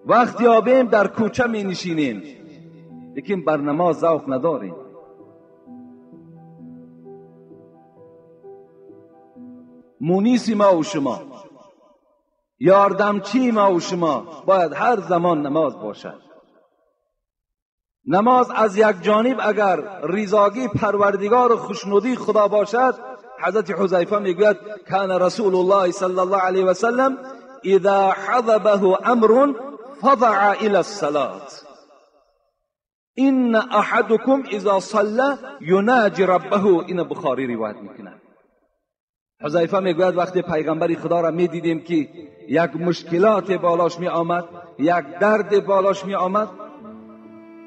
وقت یابیم در کوچه می نشینیم، لیکن بر نماز ذوق نداریم. مونیس ما و شما، یاردمچی ما و شما باید هر زمان نماز باشد. نماز از یک جانب اگر رضاگی پروردگار و خوشنودی خدا باشد، حضرت حذیفه میگوید کان رسول الله صلی الله علیه و سلم اذا حضبه امر فضع الى الصلاة ان احدكم اذا صلى يناجي ربه. این بخاری روایت میکنه. حذیفه میگوید وقتی پیغمبر خدا را میدیدیم که یک مشکلات بالاش می آمد، یک درد بالاش می آمد،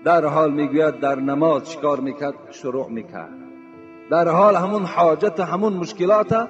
در حال میگوید در نماز چیکار میکرد؟ شروع میکرد. در حال همون حاجت، همون مشکلات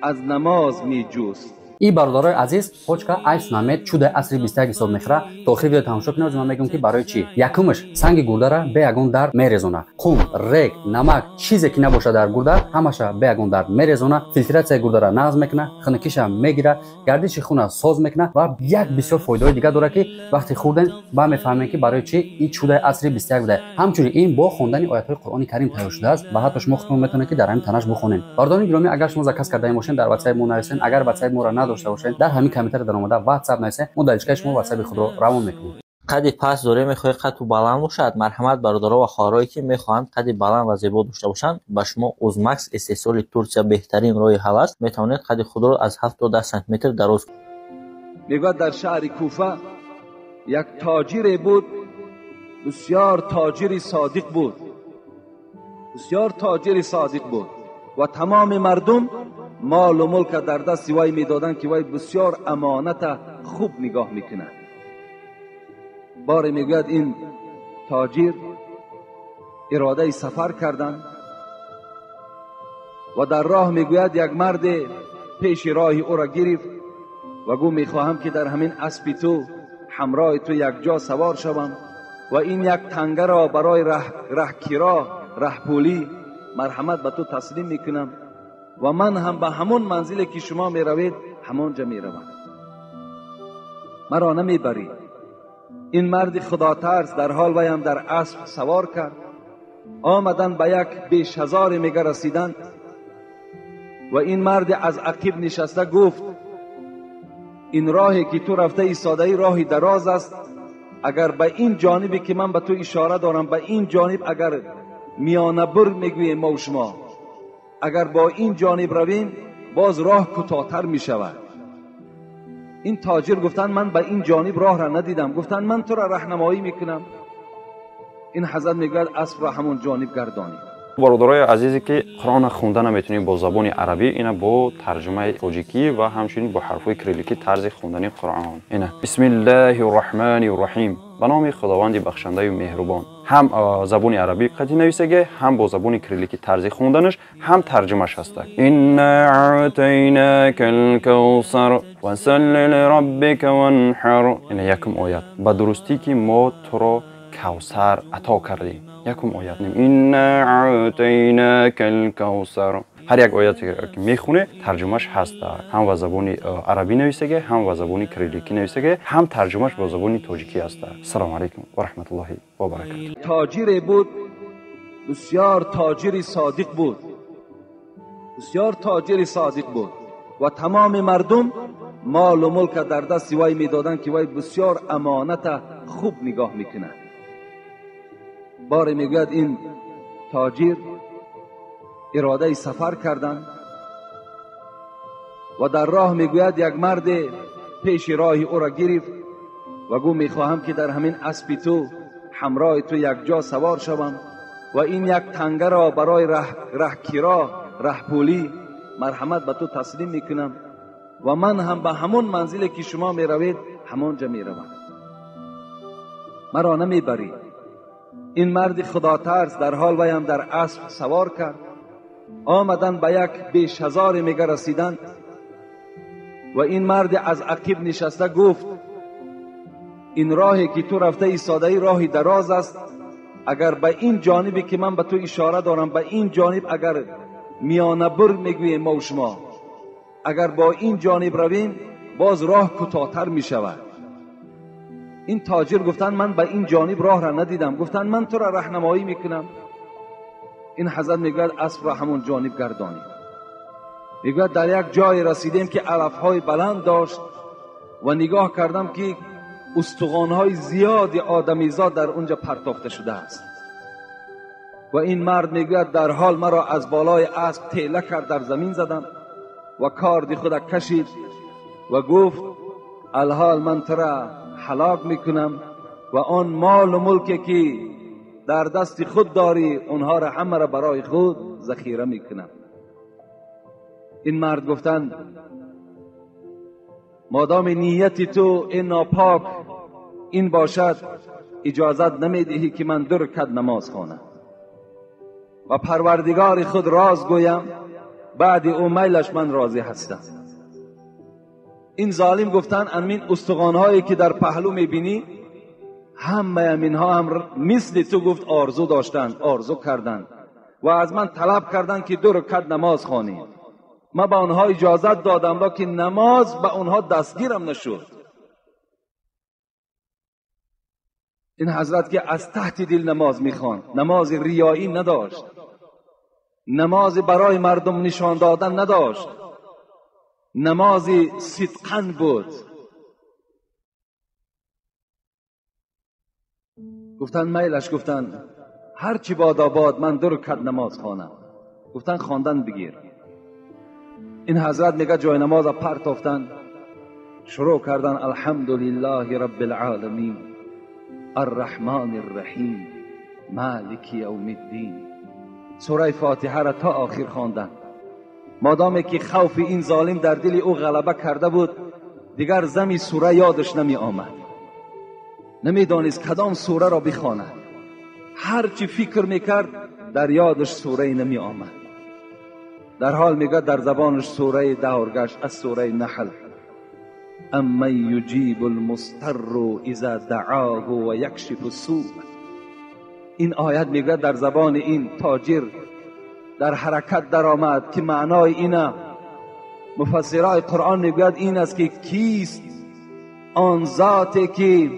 از نماز میجوست. И бародарои азиз, почка айсунамед чудаи асри 21 ҳисоб мехӯра. То охири видео тамошо кунед, ман мегӯям, ки барои чӣ. Якумаш, санги гурдара бе ягон дард мерезона. Қум, рег, намак, чизе ки набошад дар гурда, ҳамаша бе ягон дард мерезона. Филтратсияи гурдара нағз мекуна, хунукиша мегира, гардиши хуна соз мекуна ва як бисёр фоидаҳои дигар дорад, ки вақте хӯрдем ба мефаҳмем, ки барои чӣ ин чудаи асри 21 буда. Ҳамчунин ин бо хондани оятҳои Қуръони Карим тайёр шудааст ва ҳатто шумо худтон метавонед, ки дар ҳамин танаш бихонед. Бародарони гиромӣ, агар шумо заказ кардаем бошед, дар ватсапи мо нависед. Агар ватсапи моро надошта бошед, дар ҳамин комментария дар омада ватсап нависед, мо дар личкаи шумо ватсапи худро равон мекунем. Қади паст дорем, мехоҳед қадту баланд бошад? Марҳамат, бародаро ва хоҳарое, ки мехоҳанд қади баланд ва зебо дошта бошанд, ба шумо Узмакс истеҳсоли Турсия беҳтарин роҳи ҳал аст. Метавонед қади худро аз 7 то 10 сантиметр дароз. میگوید در شهر کوفه یک تاجر بود، بسیار تاجر صادق بود، بسیار تاجر صادق بود و تمام مردم مال و ملک در دست وی میدادند که وی بسیار امانت خوب نگاه میکنه. باری میگوید این تاجر اراده سفر کردند و در راه میگوید یک مرد پیش راه او را گرفت و گفت میخواهم که در همین اسب تو همراه تو یک جا سوار شوم و این یک تنگه را برای ره کرا، ره پولی مرحمت به تو تسلیم میکنم و من هم به همون منزلی که شما میروید همانجا میروم، مرا نمیبرید. این مرد خدا ترس در حال وی هم در اسب سوار کرد. آمدن به یک بیش هزار میگه رسیدند و این مرد از عقب نشسته گفت این راهی که تو رفته ایستاده ای راهی دراز است، اگر به این جانبی که من به تو اشاره دارم، به این جانب اگر میانه بر میگوییم ما و شما، اگر با این جانب رویم باز راه کوتاه‌تر می شود. این تاجر گفتن من به این جانب راه را ندیدم. گفتن من تو را راهنمایی میکنم. این حضرت میگوید اسب را همون جانب گردانید. Бародарои азизе, ки Қуръонро хонда наметавонед бо забони арабӣ, ина бо тарҷумаи тоҷикӣ ва ҳамчунин бо ҳарфҳои кирилликӣ тарзи хондани Қуръон. Ина: Бисмиллаҳи рраҳмани рраҳим, ба номи Худованди бахшандаю меҳрубон. Ҳам забони арабӣ қатъи нависаге, ҳам бо забони кирилликӣ тарзи хонданаш, ҳам тарҷумаш ҳастак. Инна аътайнака лкавсар фасалли лираббика ванҳар. Ина якум оят: ба дурустӣ, ки мо туро Кавсар ато кардем. Якум оят: инна аътайнака лкавсар. Ҳар як ояте ки мехоне, тарҷумаш ҳаст. Ҳам ба забони арабӣ нависаге, ҳам ба забони кирилликӣ нависаге, ҳам тарҷумаш бо забони тоҷикӣ ҳаст. Ассалому алайкум ва раҳматуллоҳи ва баракату. تاجر بود، بسیار تاجر صادق بود، بسیار تاجر صادق بود و تمام مردم مال و ملک در دست وی میدادند که وی بسیار امانت خوب نگاه میکنه. باری میگوید این تاجر اراده سفر کردند و در راه میگوید یک مرد پیش راه او را گرفت و گفت میخواهم که در همین اسب تو همراه تو یک جا سوار شوم و این یک تنگه را برای ره کرا، ره پولی مرحمت به تو تسلیم میکنم و من هم به همون منزلی که شما میروید همانجا میروم، مرا نمیبرید. این مرد خدا ترس در حال وی هم در اسب سوار کرد. آمدن به یک بیش هزار میگه رسیدند و این مرد از عقب نشسته گفت این راهی که تو رفته ایستاده ای راهی دراز است، اگر به این جانبی که من به تو اشاره دارم، به این جانب اگر میانه بر میگوییم ما و شما، اگر با این جانب رویم باز راه کوتاه‌تر می شود. این تاجر گفتن من به این جانب راه را ندیدم. گفتن من تو را راهنمایی میکنم. این حضرت میگوید اسب را همون جانب گردانید. میگوید در یک جای رسیدیم که علفهای بلند داشت و نگاه کردم که استخوان‌های زیادی آدمیزاد در اونجا پرتافته شده است. و این مرد میگوید در حال مرا از بالای اسب تیله کرد، در زمین زدم و کارد خود کشید و گفت الحال من تو را هلاک میکنم و آن مال و ملکی که در دست خود داری اونها را همه را برای خود ذخیره میکنم. این مرد گفتند مادام نیت تو این ناپاک این باشد اجازت نمیدهی که من 2 رکعت نماز خوانم و پروردگار خود راز گویم، بعد او میلش من راضی هستم. این ظالم گفتن امین استخوان‌هایی که در پهلو میبینی همه اینها هم مثل تو گفت آرزو داشتند، آرزو کردند و از من طلب کردند که 2 رکعت نماز خوانیم. من به آنها اجازت دادم که نماز به آنها دستگیرم نشد. این حضرت که از تحت دل نماز میخواند، نماز ریایی نداشت، نماز برای مردم نشان دادن نداشت، نماز صدقاً بود. گفتن میلش، گفتن هرچی باد آباد من 2 رکعت نماز خوانم. گفتن خواندن بگیر. این حضرت میگه جای نماز پرتافتن، شروع کردن الحمدلله رب العالمین الرحمن الرحیم مالک یوم الدین. سوره فاتحه را تا آخر خواندن. مادامی که خوف این ظالم در دل او غلبه کرده بود دیگر زمی سوره یادش نمی آمد، نمیدانست کدام سوره را بخواند. هرچی فکر میکرد در یادش سوره نمی آمد. در حال میگه در زبانش سوره دهارگشت از سوره نحل، امن یجیب المضطر اذا دعاه و یکشف السوء. این آیت میگه در زبان این تاجر در حرکت در آمد که معنای اینه، مفسرای قرآن میگوید این است که کیست آن ذاتی که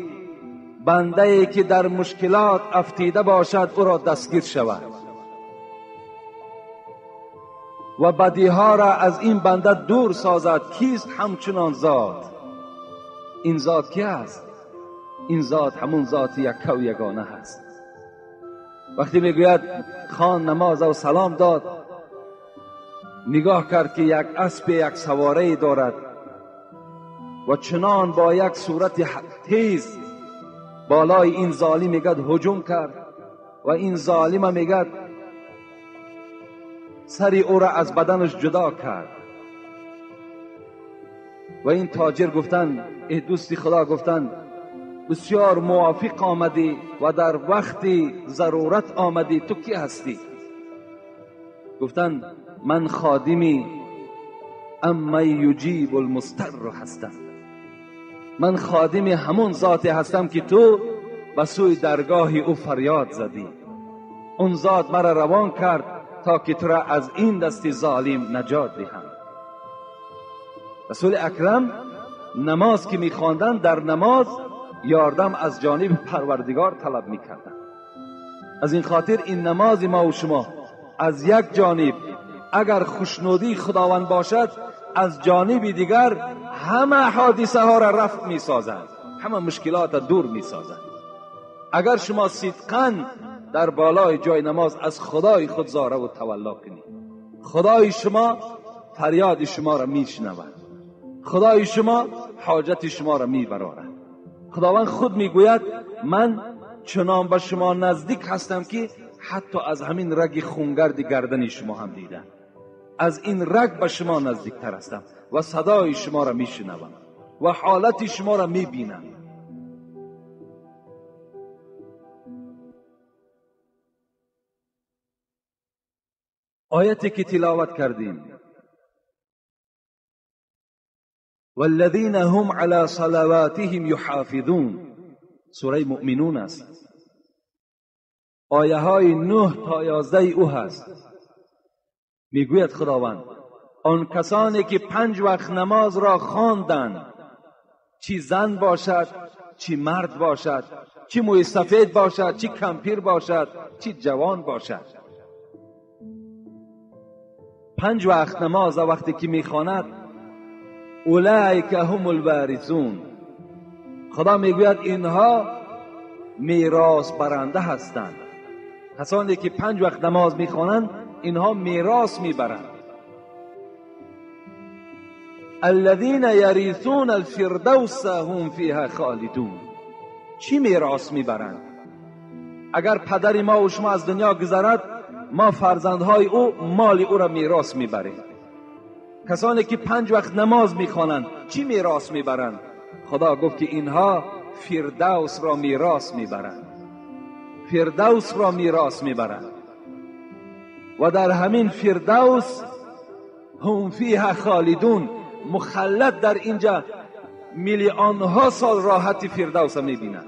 بنده ای که در مشکلات افتیده باشد او را دستگیر شود و بدیها را از این بنده دور سازد. کیست همچنان ذات؟ این ذات کی است؟ این ذات همون ذات یک و یگانه هست. وقتی میگوید خان نماز و سلام داد، نگاه کرد که یک اسب یک سواره دارد و چنان با یک صورت تیز بالای این ظالم میگد هجوم کرد و این ظالم میگد سری او را از بدنش جدا کرد. و این تاجر گفتن ای دوستی خدا، گفتن بسیار موافق آمدی و در وقت ضرورت آمدی، تو کی هستی؟ گفتن من خادمی اما یجیب المضطر هستم، من خادم همون ذاتی هستم که تو به سوی درگاه او فریاد زدی. اون ذات مرا روان کرد تا که تو را از این دست ظالم نجات دهم. رسول اکرم نماز که میخواندن در نماز یاردم از جانب پروردگار طلب میکردن. از این خاطر این نماز ما و شما از یک جانب اگر خوشنودی خداوند باشد، از جانب دیگر همه حادثه ها را رفع می سازند، همه مشکلات را دور می سازند. اگر شما صدقاً در بالای جای نماز از خدای خود زاره و تولا کنید، خدای شما فریاد شما را می شنود، خدای شما حاجت شما را می برارد. خداوند خود می گوید من چنان به شما نزدیک هستم که حتی از همین رگ خونگرد گردن شما هم دیدم، از این رگ به شما نزدیکتر هستم و صدای شما را می شنوم و حالت شما را می بینم. آیتی که تلاوت کردیم، والذین هم علی صلواتهم یحافظون، سوره مؤمنون است، آیه های 9 تا 11 او هست. میگوید خداوند آن کسانی که 5 وقت نماز را خواندند، چی زن باشد چی مرد باشد، چی موی سفید باشد، چی کمپیر باشد، چی جوان باشد. 5 وقت نماز وقتی که میخواند، اولئک هم الوارثون، خدا میگوید اینها میراث برنده هستند. کسانی که 5 وقت نماز میخوانند اینها میراث میبرند. الذین یریثون الفردوس هم فیها خالدون. چی میراث میبرند؟ اگر پدر ما و شما از دنیا گذرد، ما فرزندهای او مال او را میراث میبریم. کسانی که 5 وقت نماز میخوانند چی میراث میبرند؟ خدا گفت که اینها فردوس را میراث میبرند، فردوس را میراث میبرند و در همین فردوس هم فیها خالدون، مخلد در اینجا میلیون ها سال راحت فردوس میبینند.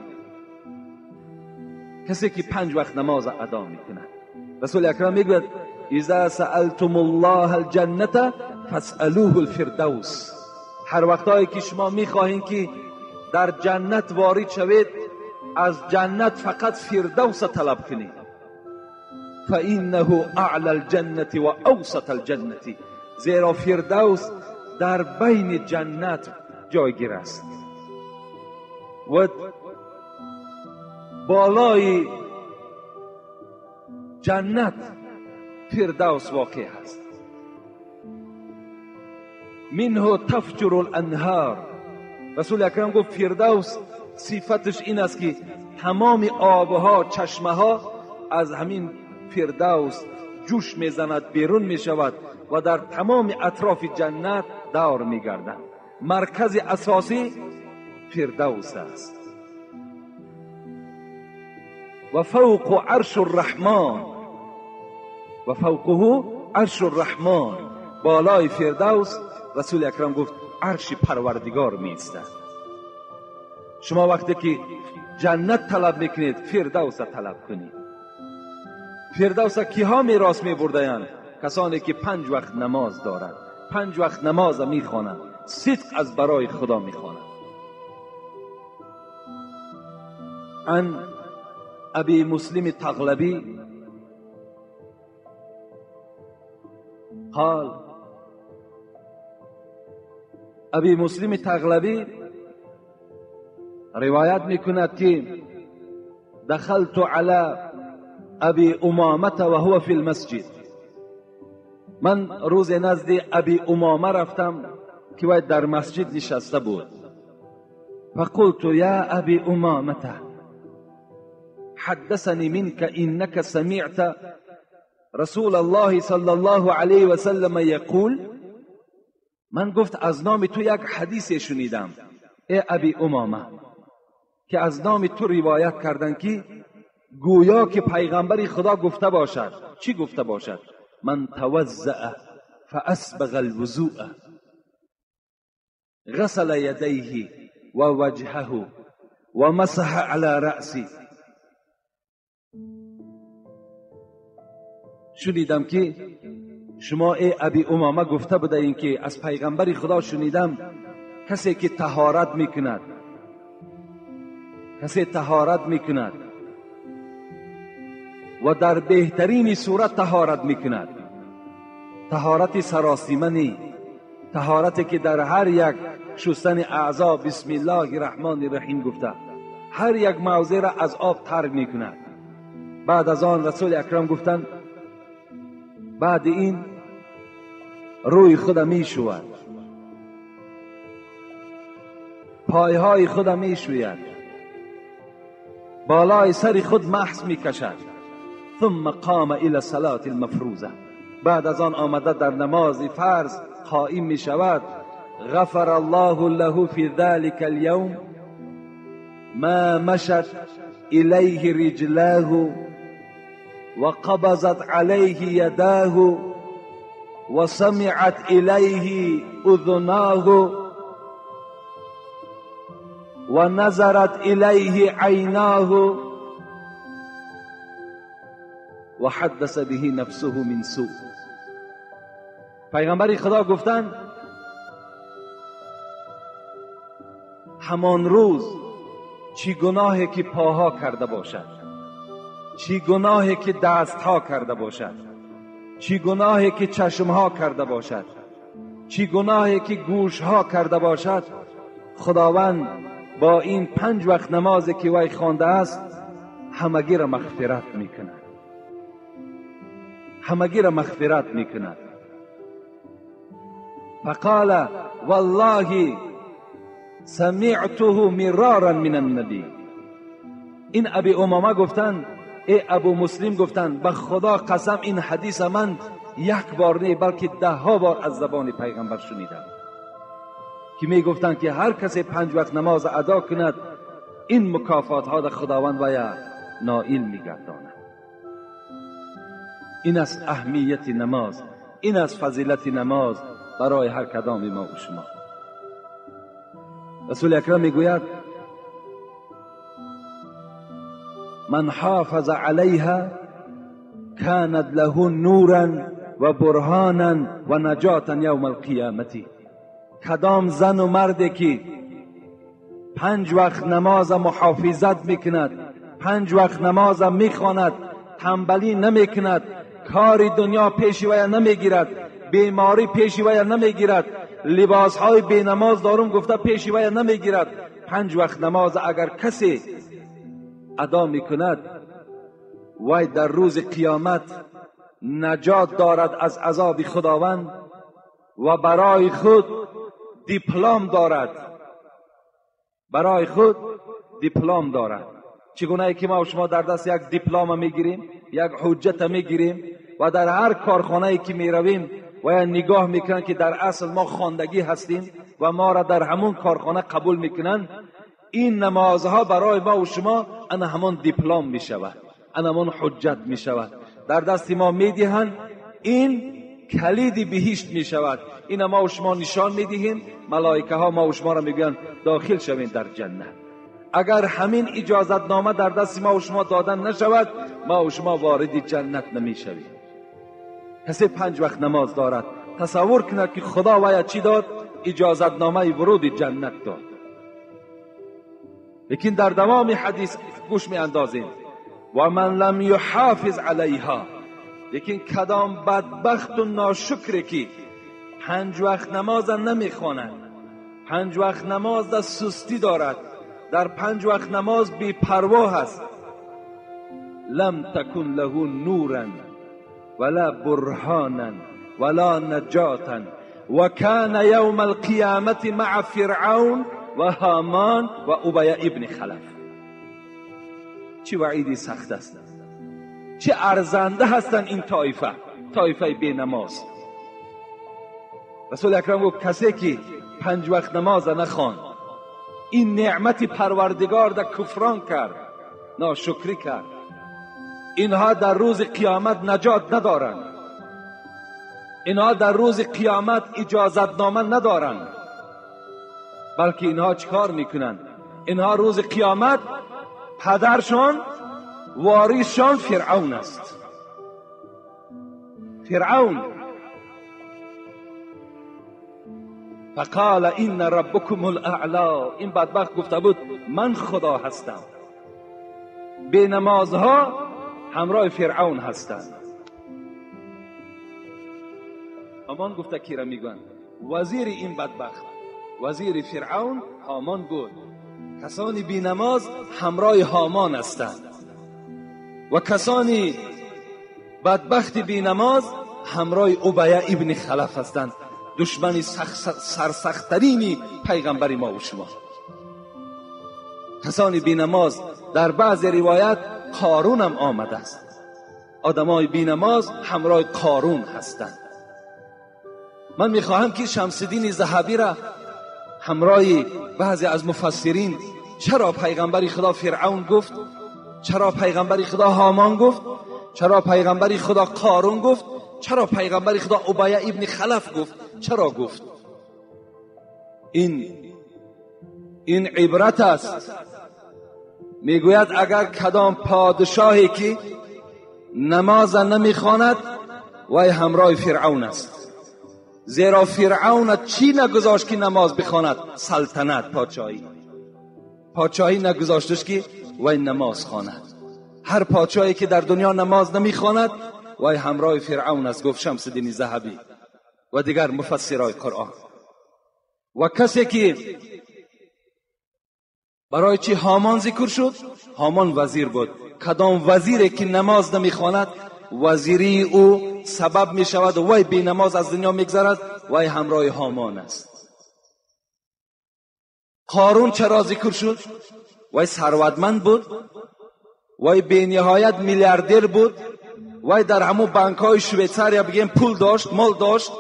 کسی که 5 وقت نماز ادا میکند. رسول اکرم میگوید اذا سألتم الله الجنة فاسألوه الفردوس. هر وقتایی که شما میخواهین که در جنت وارد شوید، از جنت فقط فردوس طلب کنید. فإنه اعلى الجنة و اوسط الجنة، زیرا فردوس در بین جنت جایگیر است و بالای جنت فردوس واقع است. منه تفجر الانهار. رسول اکرم گفت فردوس صفتش این است که تمام آبها، چشمه ها از همین فردوس جوش میزند، بیرون میشود و در تمام اطراف جنت دور میگردند. مرکز اساسی فردوس است. و فوق عرش الرحمن، و فوقه عرش الرحمن، بالای فردوس رسول اکرم گفت عرش پروردگار می ایستد. شما وقتی که جنت طلب میکنید فردوس طلب کنید. فردوس کیها میراث میبردند؟ کسانی که 5 وقت نماز دارند، 5 وقت نماز میخوانند، صدق از برای خدا میخوانند. عن ابی مسلم تغلبی قال، ابی مسلم تغلبی روایت میکند که دخلت علی ابی امامه و هو فی المسجد. من روز نزد ابی امامه رفتم که وی در مسجد نشسته بود. فقلت یا ابی امامه حدثني منك انك سمعت رسول الله صلی الله علیه و سلم یقول. من گفت از نام تو یک حدیث شنیدم ای ابی امامه، که از نام تو روایت کردن که گویا که پیغمبر خدا گفته باشد. چی گفته باشد؟ من توضأ فاسبغ الوضوء غسل یدیه و وجهه و مسح علی رأسه. شنیدم که شما ای ابی امامه گفته بوده این که از پیغمبر خدا شنیدم کسی که طهارت میکند، کسی طهارت میکند و در بهترین صورت طهارت میکند، طهارت سراسیمه نی، طهارتی که در هر یک شستن اعضا بسم الله الرحمن الرحیم گفته، هر یک موضع را از آب تر میکند. بعد از آن رسول اکرم گفتند بعد این روی خود میشود، پایهای خود میشوید، بالای سر خود محض میکشد. ثم قام الى صلاة المفروضه. بعد از آن آمده در نماز فرض قائم میشود. غفر الله له فی ذلك اليوم ما مشت الیه رجلاه وقبضت عليه يداه وسمعت إليه أذناه ونظرت إليه عيناه وحدث به نفسه من سوء. پیغمبر خدا گفتند همان روز چی گناهی که پاها کرده باشد، چی گناهی که دستها کرده باشد، چی گناهی که چشمها کرده باشد، چی گناهی که گوشها کرده باشد، خداوند با این 5 وقت نمازی که وی خوانده است همگی را مغفرت میکند، همگی را مغفرت میکند. فقال والله سمعته مرارا من النبی. این ابی امامه گفتند، ای ابو مسلم گفتند، به خدا قسم این حدیث من یک بار نه بلکه 10 بار از زبان پیغمبر شنیدم که می گفتند که هر کسی 5 وقت نماز ادا کند این مکافات ها در خداوند ویا نائل میگرداند. این است اهمیت نماز، این است فضیلت نماز برای هر کدام ما و شما. رسول اکرم میگوید من حافظ علیها کانت له نورا و برهانا و نجاتا یوم القیامت. کدام زن و مردی که 5 وقت نماز محافظت میکند، 5 وقت نماز میخواند، تنبلی نمیکند، کار دنیا پیش وی نمیگیرد، بیماری پیش وی نمیگیرد، لباس های بی نماز دارم گفته پیش وی نمیگیرد، 5 وقت نماز اگر کسی ادا میکند وی در روز قیامت نجات دارد از عذاب خداوند و برای خود دیپلم دارد، برای خود دیپلم دارد. چگونه ای که ما و شما در دست یک دیپلم میگیریم، یک حجت میگیریم و در هر کارخانه ای که میرویم و یا نگاه میکنن که در اصل ما خواندگی هستیم و ما را در همون کارخانه قبول میکنن، این نمازها برای ما و شما انا همان دیپلم میشود، انا همان حجت میشود، در دست ما میدهند، این کلید بهشت میشود. این ما و شما نشان میدهیم، ملائکه ها ما و شما را میگویند داخل شوین در جنت. اگر همین اجازت نامه در دست ما و شما دادن نشود، ما و شما وارد جنت نمیشویم. کسی 5 وقت نماز دارد تصور کند که خدا ویا چی داد؟ اجازت نامه ورود جنت داد. لیکن در دوام حدیث گوش می اندازیم و من لم یحافظ علیها، لیکن کدام بدبخت و ناشکری که 5 وقت نماز نمیخواند، 5 وقت نماز در سستی دارد، در 5 وقت نماز بی پروا هست، لم تکن له نورا ولا برهانا ولا نجاتا وكان يوم القيامة مع فرعون وهامان وأبي ابن خلف. چه وعیدی سخت است، چه ارزنده هستند این طایفه، طایفه بی نماز. رسول اکرم گفت کسی که 5 وقت نماز نخواند، این نعمت پروردگار در کفران کرد، ناشکری کرد، اینها در روز قیامت نجات ندارند، اینها در روز قیامت اجازت نامه ندارند، بلکه اینها چیکار میکنند؟ اینها روز قیامت پدرشان وارثشان فرعون است. فرعون فقال این ربکم الاعلی، این بدبخت گفته بود من خدا هستم. بی نمازها همراه فرعون هستند. هامان گفته کی را میگن؟ وزیر این بدبخت، وزیر فرعون هامان بود. کسانی بی نماز همراه هامان هستند و کسانی بدبخت بی نماز همراه ابی ابن خلف هستند، دشمن سرسخت‌ترین پیغمبر ما و شما. کسانی بی نماز، در بعض روایت قارون هم آمده است. آدمای بی نماز همراه قارون هستند. من میخواهم که شمس الدین ذهبی را همراه بعضی از مفسرین، چرا پیغمبر خدا فرعون گفت، چرا پیغمبر خدا هامان گفت، چرا پیغمبر خدا قارون گفت، چرا پیغمبر خدا ابی ابن خلف گفت، چرا گفت؟ این عبرت است. میگوید اگر کدام پادشاهی که نماز نمیخواند وی همراه فرعون است، زیرا فرعون چی نگذاشت که نماز بخواند؟ سلطنت، پادشاهی. پادشاهی نگذاشتش که وی نماز خواند. هر پادشاهی که در دنیا نماز نمیخواند وی همراه فرعون است، گفت شمس الدین ذهبی و دیگر مفسرای قرآن. و کسی که برای چی هامان ذکر شد؟ هامان وزیر بود. کدام وزیری که نماز نمیخواند وزیری او سبب می شود وی بی نماز از دنیا میگذرد، وی همراه هامان است. قارون چرا ذکر شد؟ وی ثروتمند بود، وی بی نهایت میلیاردر بود، وی در همون بانک های شویتساریا بگیم پول داشت، مال داشت.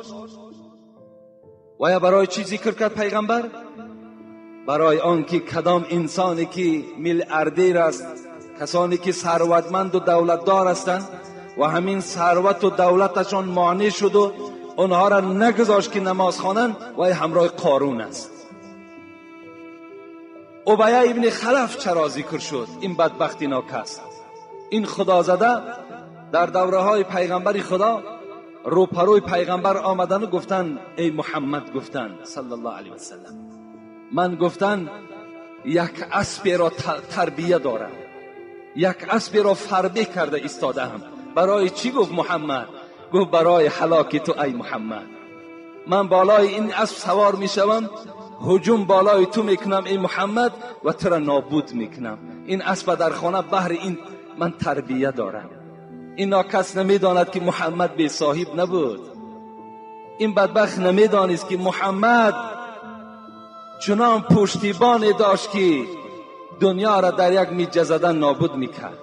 وی برای چی ذکر کرد پیغمبر؟ برای آنکه کدام انسانی که میلیاردر است، کسانی که ثروتمند و دولتدار هستند و همین ثروت و دولتشان مانع شد و آنها را نگذاشت که نماز خوانند، وی همراه قارون است. ابی ابن خلف چرا ذکر شد؟ این بدبختی ناکس، این خدازده در دوره های پیغمبر خدا روپروی پیغمبر آمدن و گفتن ای محمد، گفتن صلی الله علیه و سلم، من گفتن یک اسب را تربیه دارم، یک اسب را فربه کرده ایستاده هم. برای چی؟ گفت محمد. گفت برای هلاک تو ای محمد. من بالای این اسب سوار می شوم، هجوم بالای تو میکنم ای محمد و تو را نابود میکنم. این اسب در خانه بهر این من تربیه دارم. این ناکس نمیداند که محمد بی صاحب نبود. این بدبخت نمیدانست که محمد چنان پشتیبان داشت که دنیا را در یک میجه زدن نابود میکرد.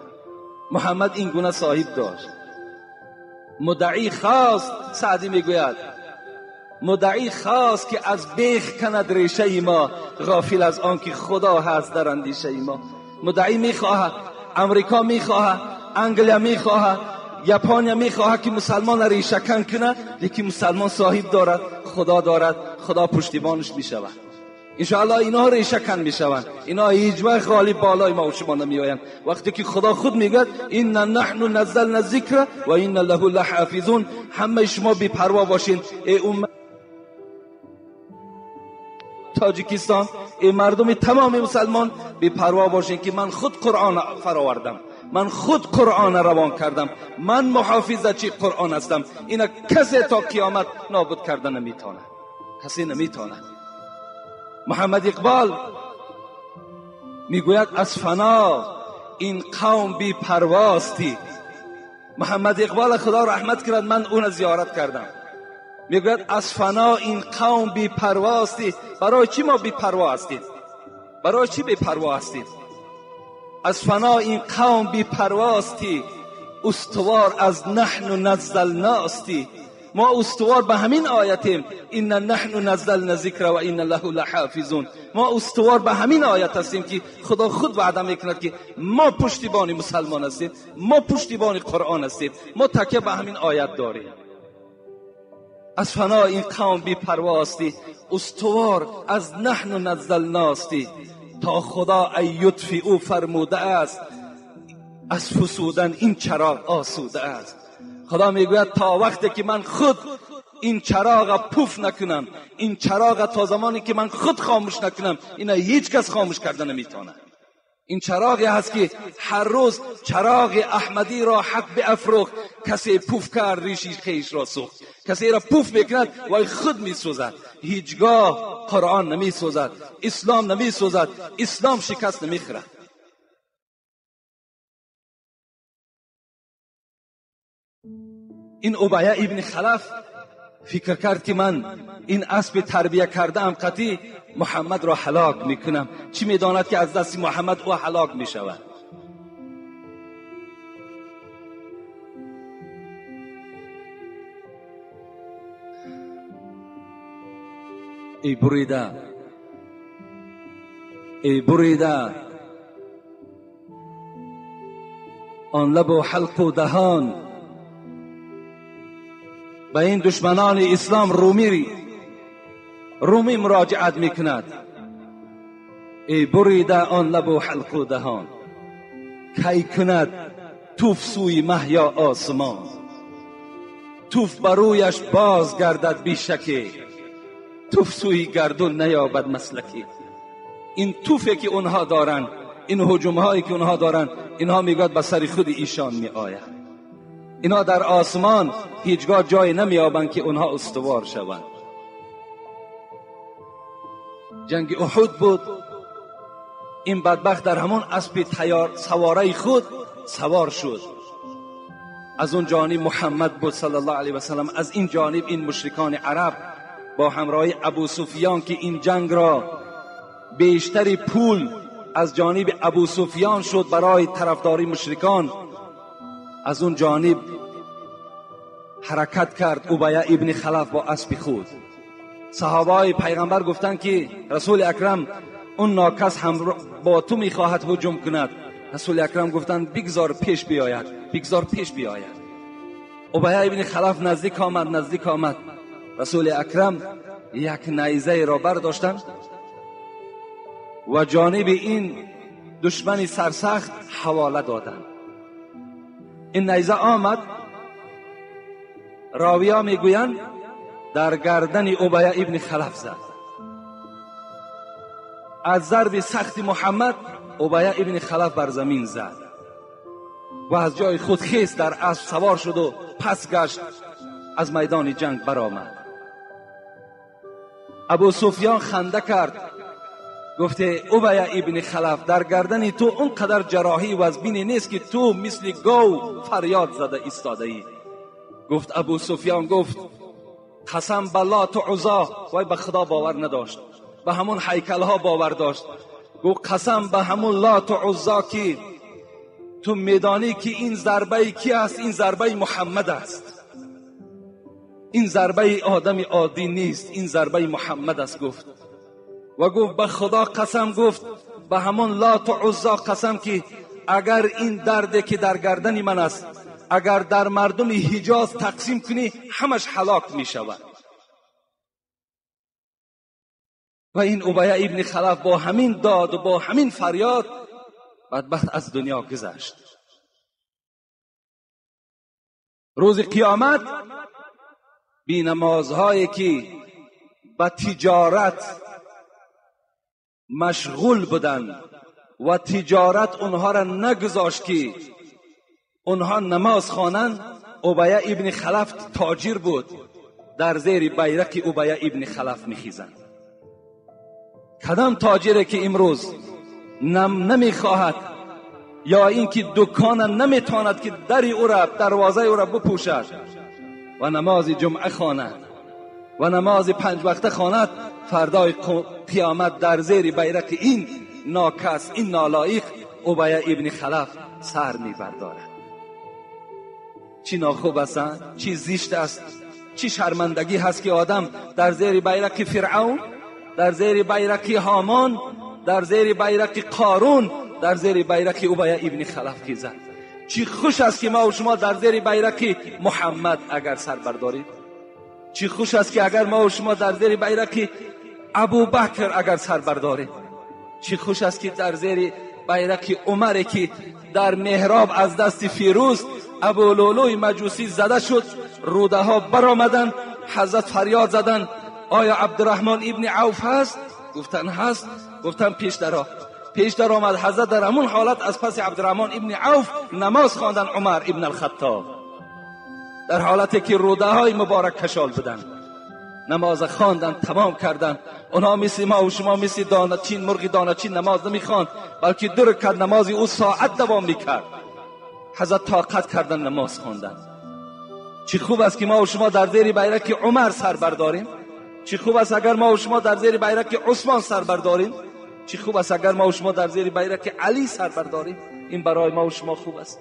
محمد این گونه صاحب داشت. مدعی خواست، سعدی میگوید مدعی خواست که از بیخ کند ریشه ما، غافل از آن که خدا هست در اندیشه ما. مدعی میخواهد، امریکا میخواهد، انگلیا میخواهد، یاپانیا میخواهد که مسلمان ریشه کن کنه، لیکن مسلمان صاحب دارد، خدا دارد، خدا پشتیبانش میشود. انشاءالله اینا ریشه کن میشوند، اینا هیچ وقت غالب بالای ما و شما نمیآیند. وقتی که خدا خود میگه ان نحن نزلنا الذکر و ان له لحافظون، همه شما بی پروا باشین ای امت تاجیکستان، ای مردم تمام مسلمان بی پروا باشین که من خود قرآن فراوردم، من خود قرآن روان کردم، من محافظ چی قرآن هستم. اینا کسی تا قیامت نابود کرده نمیتونه، کسی نمیتونه. محمد اقبال میگوید از فنا این قوم بی پرواستی. محمد اقبال خدا رحمت کرد، من اون زیارت کردم. میگوید از فنا این قوم بی پرواستی. برای چی ما بی پروا هستیم؟ برای چی بی پروا هستیم؟ از فنا این قوم بی پرواستی، استوار از نحن نزلناستی. ما استوار به همین آیتیم، ان نحن نزلنا ذکر و ان له لحافظون. ما استوار به همین آیت هستیم که خدا خود وعده میکند که ما پشتیبان مسلمان هستیم، ما پشتیبان قرآن هستیم، ما تکیه به همین آیت داریم. از فنا این قوم بی پرواستی، استوار از نحن نزلناستی. تا خدا ای یطفی او فرموده است، از فسودن این چراغ آسوده است. خدا میگوید تا وقتی که من خود این چراغ پوف نکنم، این چراغ تا زمانی که من خود خاموش نکنم، اینا هیچ کس خاموش کرده نمیتونه. این چراغی هست که هر روز چراغ احمدی را حق بافروخت. کسی پوف کرد ریشی خیش را سوخت. کسی را پوف میکند وای خود میسوزد. هیچگاه قرآن نمیسوزد، اسلام نمیسوزد، اسلام شکست نمیخورد. این ابی ابن خلف فکر کرد که من این اسب تربیه کرده ام قطعی محمد را هلاک میکنم. چی میداند که از دست محمد او هلاک میشود؟ ای بریده، ای بریده آن لب و حلق و دهان، به این دشمنان اسلام رومی مراجعت میکند. ای بریده آن لب و حلق و دهان، کی کند توف سوی مه یا آسمان. توف برویش باز گردد بی شکی، توف سوی گردون نیابد مسلکی. این توفه که اونها دارند، این هجوم هایی که اونها دارند، اینها میگوید به سر خود ایشان می آید. اینها در آسمان هیچگاه جای نمیابند که اونها استوار شوند. جنگ احد بود، این بدبخت در همون اسب تیار سواره خود سوار شد. از اون جانب محمد بود صلی الله علیه و سلم، از این جانب این مشرکان عرب با همراهی ابو سفیان که این جنگ را بیشتری پول از جانب ابو سفیان شد برای طرفداری مشرکان، از اون جانب حرکت کرد ابی ابن خلف با اسب خود. صحابه پیغمبر گفتند که رسول اکرم اون ناکس هم با تو میخواهد هجوم کند. رسول اکرم گفتند بگذار پیش بیاید، بگذار پیش بیاید. ابی ابن خلف نزدیک آمد، نزدیک آمد. رسول اکرم یک نیزه را برداشتند و جانب این دشمن سرسخت حواله دادند. این نیزه آمد، راویا میگویند در گردن ابی ابن خلف زد. از ضرب سخت محمد ابی ابن خلف بر زمین زد و از جای خود خیست، در اسب سوار شد و پس گشت، از میدان جنگ برآمد. ابو سفیان خنده کرد، گفته ابی ابن خلف در گردن تو اونقدر جراحی وزبینی نیست که تو مثل گاو فریاد زده ایستاده ای. گفت ابو سفیان، گفت قسم بالله تو عزا، وای به خدا باور نداشت، به همون هیکل ها باور داشت. گفت قسم به همون لات و عزا که تو میدانی که این ضربه کی است، این ضربه محمد است، این ضربه آدم عادی نیست، این ضربه محمد است. گفت و گفت به خدا قسم، گفت به همون لات و عزا قسم که اگر این درد که در گردن من است اگر در مردم حجاز تقسیم کنی همش هلاک می شود. و این ابی ابن خلف با همین داد و با همین فریاد بدبخت از دنیا گذشت. روز قیامت بی نمازهایی که به تجارت مشغول بودند و تجارت اونها را نگذاشت که اونها نماز خوانند، ابی ابن خلف تاجر بود، در زیر بیرق ابی ابن خلف میخیزند. کدام تاجری که امروز نمیخواهد یا اینکه دکان نمیتواند که در او را، دروازه او را بپوشد و نماز جمعه خواند و نماز پنج وقته خواند، فردای قیامت در زیر بیرق این ناکس، این نالایق ابی ابن خلف سر میبردارد. چی ناخوب است، چی زشت است، چی شرمندگی هست که آدم در زیر بیرق فرعون، در زیر بیرق هامان، در زیر بیرق قارون، در زیر بیرق ابی ابن خلف خیزد. چی خوش است که ما و شما در زیر بیرق محمد اگر سر برداریم. چی خوش است که اگر ما و شما در زیر بیرق ابوبکر اگر سر برداریم. چی خوش است که در زیر بیرق عمر که در محراب از دست فیروز ابولولوی مجوسی زده شد، روده ها برآمدند، حضرت فریاد زدند آیا عبدالرحمن ابن عوف هست؟ گفتن هست. گفتن پیش درآ. پیش در آمد. حضرت در همون حالت از پس عبدالرحمن ابن عوف نماز خواندن عمر ابن الخطاب، در حالتی که روده های مبارک کشال بودن نماز خواندن، تمام کردن. اونها مثل ما و شما مثل دانه‌چین، مرغ دانه‌چین نماز نمیخواند، بلکه دو رکعت نماز او ساعت دوام میکرد. حضرت طاقت کردن نماز خواندن. چی خوب است که ما و شما در زیر بیرق عمر سر برداریم. چی خوب است اگر ما و شما در زیر بیرق عثمان سر برداریم. چی خوب است اگر ما و شما در زیر بیرق علی سر برداریم. این برای ما و شما خوب است.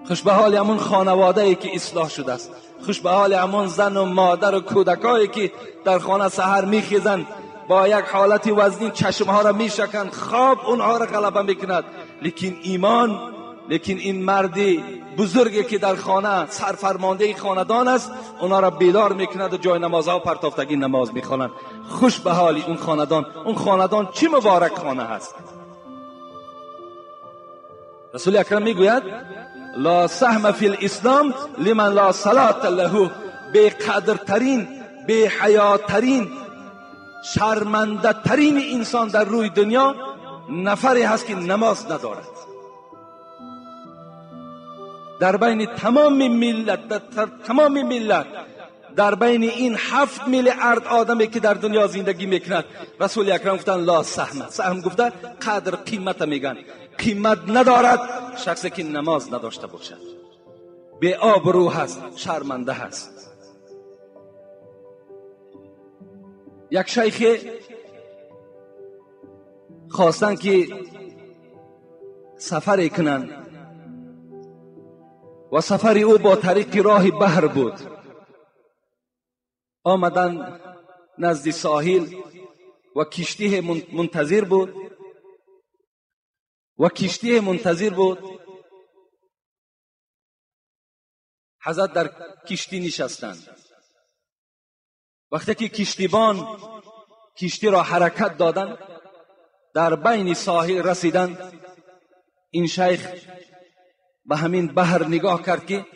خوش به حال همون خانواده ای که اصلاح شده است. خوش به حال همون زن و مادر و کودکایی که در خانه سحر میخیزند، با یک حالت وزنین چشمها را میشکند، خواب اونها را غلبه میکند، لیکن ایمان، لیکن این مردی بزرگی که در خانه سرفرمانده خاندان است، اونها را بیدار میکند و جای نمازها پرتافتگی نماز میخوانند. خوش به حال اون خاندان. اون خاندان چی مبارک خانه هست. رسول اکرم میگوید لا سهم فی الاسلام لمن لا صلاة له. بی قدرترین، بی حیاترین شرمنده ترین انسان در روی دنیا نفری هست که نماز ندارد. در بین تمام ملت، در تمام ملت، در بین این 7 میلیارد آدمی که در دنیا زندگی میکند، رسول اکرم گفتن لا سهم. سهم گفته قدر، قیمت میگن. قیمت ندارد شخصی که نماز نداشته باشد، به آبرو هست، شرمنده هست. یک شیخ خواستن که سفر کنند و سفر او با طریق راه بحر بود. آمدن نزد ساحل و کشتی منتظر بود و کشتی منتظر بود. حضرت در کشتی نشستند. وقتی که کشتیبان کشتی را حرکت دادند، در بین ساحل رسیدند، این شیخ به همین بحر نگاه کرد که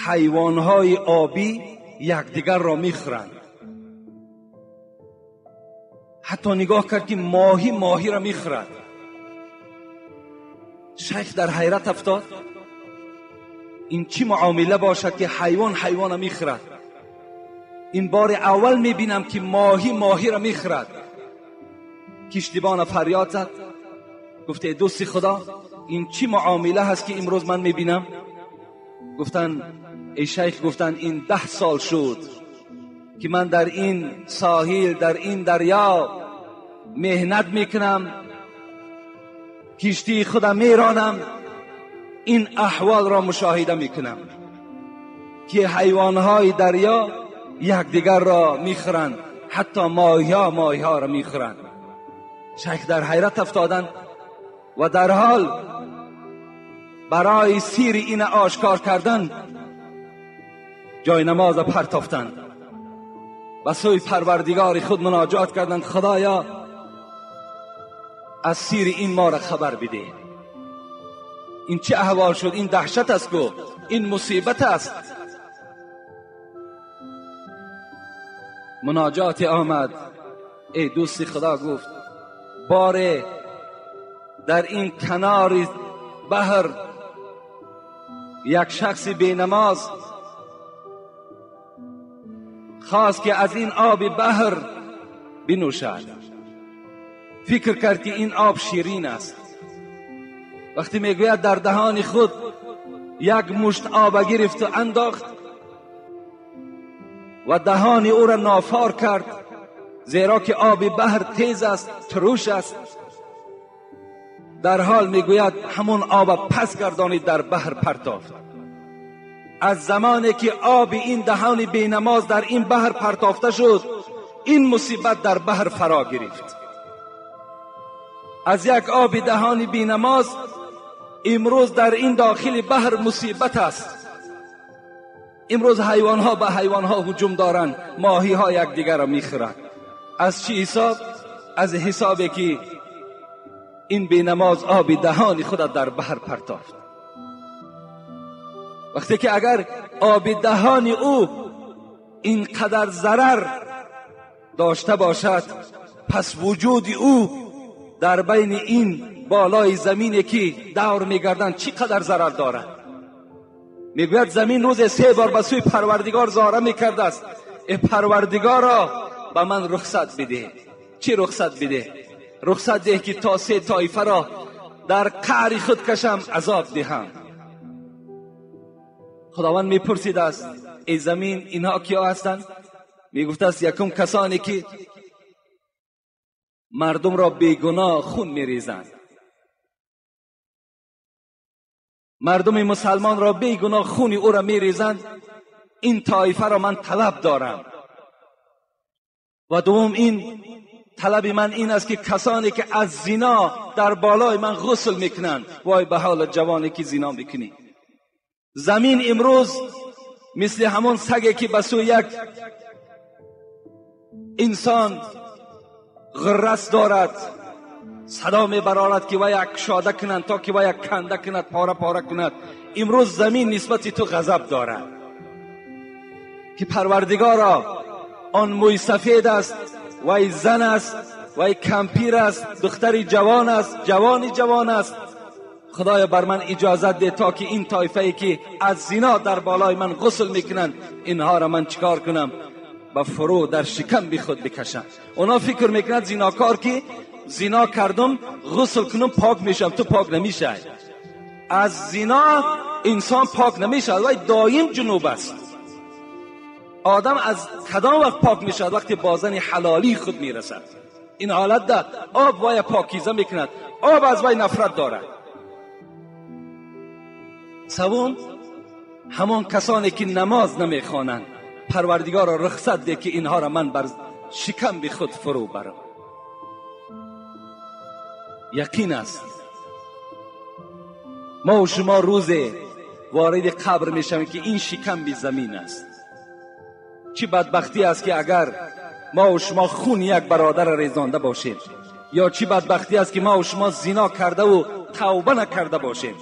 حیوانهای آبی یکدیگر را میخورند. حتی نگاه کرد که ماهی ماهی را میخورد. شیخ در حیرت افتاد، این چی معامله باشد که حیوان حیوان را میخورد؟ این بار اول میبینم که ماهی ماهی را میخورد. کشتیبان فریاد زد، گفت ای دوست خدا، این چی معامله هست که امروز من میبینم؟ گفتن ای شیخ، گفتن این 10 سال شد که من در این ساحل، در این دریا مهنت میکنم، کشتی خودم میرانم، این احوال را مشاهده میکنم که حیوانهای دریا یکدیگر را میخورند، حتی ماهی‌ها ماهی‌ها را میخورند. شیخ در حیرت افتادند و در حال برای سیر این آشکار کردن جای نماز پرتافتند، و سوی پروردگار خود مناجات کردند، خدایا از سیر این ما را خبر بده، این چه احوال شد، این دهشت است کو، این مصیبت است. مناجات آمد، ای دوست خدا، گفت باره در این کنار بحر یک شخص بی نماز خواست که از این آب بحر بنوشد، فکر کرد که این آب شیرین است. وقتی میگوید در دهان خود یک مشت آب گرفت و انداخت و دهان او را نافار کرد، زیرا که آب بحر تیز است، تروش است. در حال میگوید همون آب پس گردانید، در بحر پرتافت. از زمانی که آب این دهان بینماز در این بحر پرتافته شد، این مصیبت در بحر فرا گرفت. از یک آب دهان بینماز امروز در این داخل بحر مصیبت است. امروز حیوانها به حیوانها هجوم دارند، ماهی ها یکدیگر را میخورند. از چی حساب؟ از حسابی که این بینماز آب دهان خود در بحر پرتافت. وقتی که اگر آب دهان او اینقدر ضرر داشته باشد، پس وجود او در بین این بالای زمینی که دور میگردند چی قدر ضرر دارد؟ میگوید زمین روز 3 بار به سوی پروردگار زاره میکرده است، ای پروردگارا به من رخصت بده. چی رخصت بده؟ رخصت ده که تا 3 طایفه را در قعر خود کشم، عذاب دهم. خداوند میپرسید است ای زمین اینها کیا هستند؟ میگفت است یکم کسانی که مردم را بیگناه خون میریزند، مردم مسلمان را بیگناه خونی او را میریزند، این طایفه را من طلب دارم. و دوم این طلب من این است که کسانی که از زنا در بالای من غسل میکنند، وای به حال جوانی که زنا میکنی. زمین امروز مثل همون سگی که به سوی یک انسان غرس دارد، صدا میبرارد که وی یک شاده کنند تا که وی یک کنده کند، پاره پاره کند. امروز زمین نسبت تو غضب دارد که پروردگارا آن موی سفید است، وای زن است، وای کمپیر است، دختری جوان است، جوانی جوان است. خدایا بر من اجازت ده تا که این طایفه ای که از زنا در بالای من غسل میکنند اینها را من چیکار کنم؟ به فرو در شکم بی خود بکشم. اونا فکر میکنند زیناکار که زنا کردم غسل کنم پاک میشم. تو پاک نمیشه. از زنا انسان پاک نمیشه، وای دایم جنوب است. آدم از کدام وقت پاک میشد؟ وقتی با زن حلالی خود میرسد. این حالت ده آب وای پاکیزه میکند، آب از وای نفرت دارد. سوم، همان کسانی که نماز نمیخوانند، پروردگار را رخصت ده که اینها را من بر شکم به خود فرو برم. یقین است ما و شما روز وارد قبر میشویم که این شکم به زمین است. چی بدبختی است که اگر ما و شما خون یک برادر ریزانده باشیم، یا چی بدبختی است که ما و شما زنا کرده و توبه نکرده باشیم.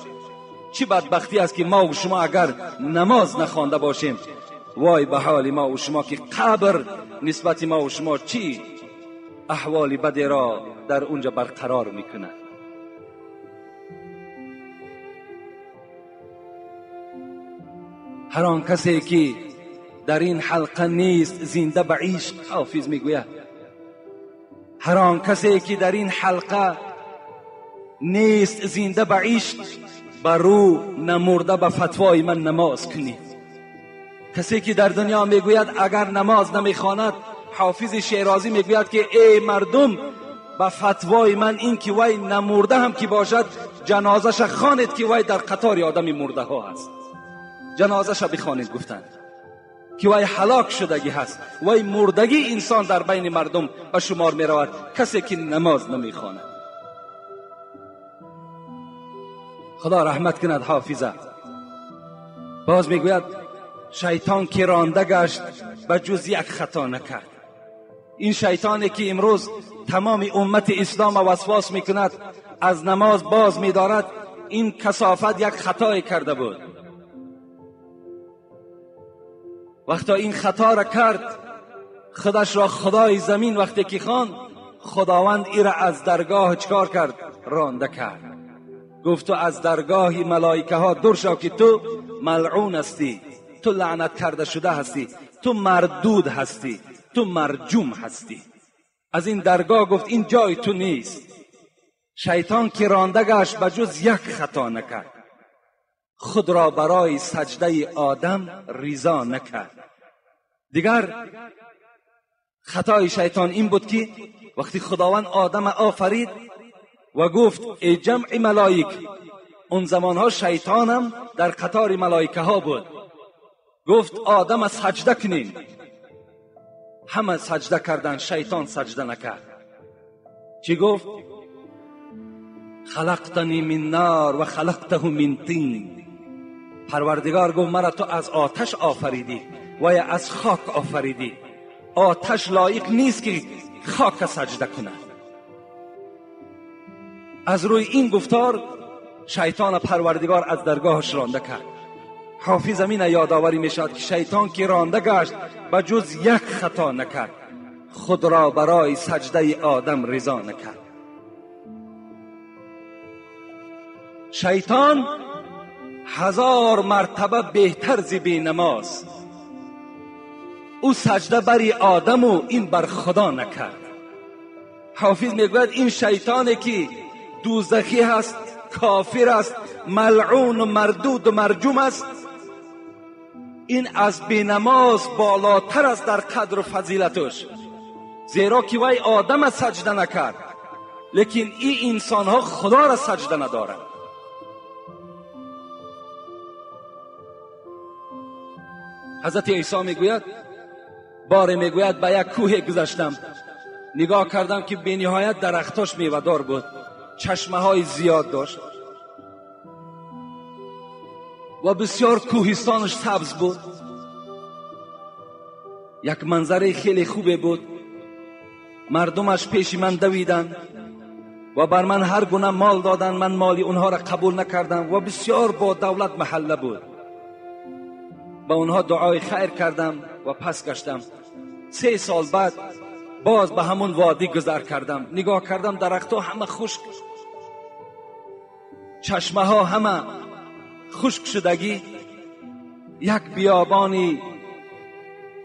چی بدبختی است که ما و شما اگر نماز نخوانده باشیم. وای به حال ما و شما که قبر نسبت ما و شما چی احوال بدی را در اونجا برقرار میکند. هر آن کسی که در این حلقه نیست زنده به عشق، حافظ میگوید هر آن کسی که در این حلقه نیست زنده به عشق، بر او نمرده به فتوای من نماز کنید. کسی که در دنیا میگوید اگر نماز نمیخواند، حافظ شیرازی میگوید که ای مردم به فتوای من این که وی نمرده هم که باشد جنازش خوانید که وی در قطار آدم مرده ها است. جنازش بخوانید گفتند که وی هلاک شدگی هست، وی مردگی انسان در بین مردم به شمار می رود کسی که نماز نمیخواند. خدا رحمت کند حافظه. باز میگوید شیطان که رانده گشت به جز یک خطا نکرد. این شیطانی که امروز تمام امت اسلام وسواس میکند، از نماز باز میدارد، این کثافت یک خطای کرده بود. وقتا این خطا را کرد، خودش را خدای زمین وقتی که خواند، خداوند ای را از درگاه چکار کرد؟ رانده کرد. گفت تو از درگاه ملائکه ها دور شو که تو ملعون هستی، تو لعنت کرده شده هستی، تو مردود هستی، تو مرجوم هستی. از این درگاه گفت این جای تو نیست. شیطان که رانده گشت به جز یک خطا نکرد، خود را برای سجده آدم ریزا نکرد. دیگر خطای شیطان این بود که وقتی خداوند آدم آفرید و گفت ای جمع ملائک، اون زمانها شیطانم در قطار ملائکه ها بود، گفت آدم سجده کنین. همه سجده کردن، شیطان سجده نکرد. چی گفت؟ خلقتنی من نار و خلقته من طین. پروردگار گفت مرا تو از آتش آفریدی و یا از خاک آفریدی. آتش لایق نیست که خاک سجده کند. از روی این گفتار شیطان پروردگار از درگاهش رانده کرد. حافظ امین یادآوری می شود که شیطان که رانده گشت به جز یک خطا نکرد، خود را برای سجده آدم رضا نکرد. شیطان 1000 مرتبه بهتر ز بی نماز. او سجده بری آدم و این بر خدا نکرد. حافظ میگوید این شیطانی که دوزخی هست، کافر است، ملعون و مردود و مرجوم است، این از بینماز بالاتر است در قدر و فضیلتش، زیرا که وی آدم سجده نکرد، لیکن این انسان ها خدا را سجده ندارند. حضرت عیسی میگوید باره میگوید به یک کوه گذشتم، نگاه کردم که به نهایت درختاش میوه‌دار بود، چشمه های زیاد داشت و بسیار کوهستانش سبز بود، یک منظره خیلی خوبه بود. مردمش پیش من دویدن و بر من هر گونه مال دادن، من مالی اونها را قبول نکردم و بسیار با دولت محله بود. با اونها دعای خیر کردم و پس گشتم. 3 سال بعد باز به همون وادی گذر کردم، نگاه کردم درختها همه خشک، چشمه ها همه خشک شدگی، یک بیابانی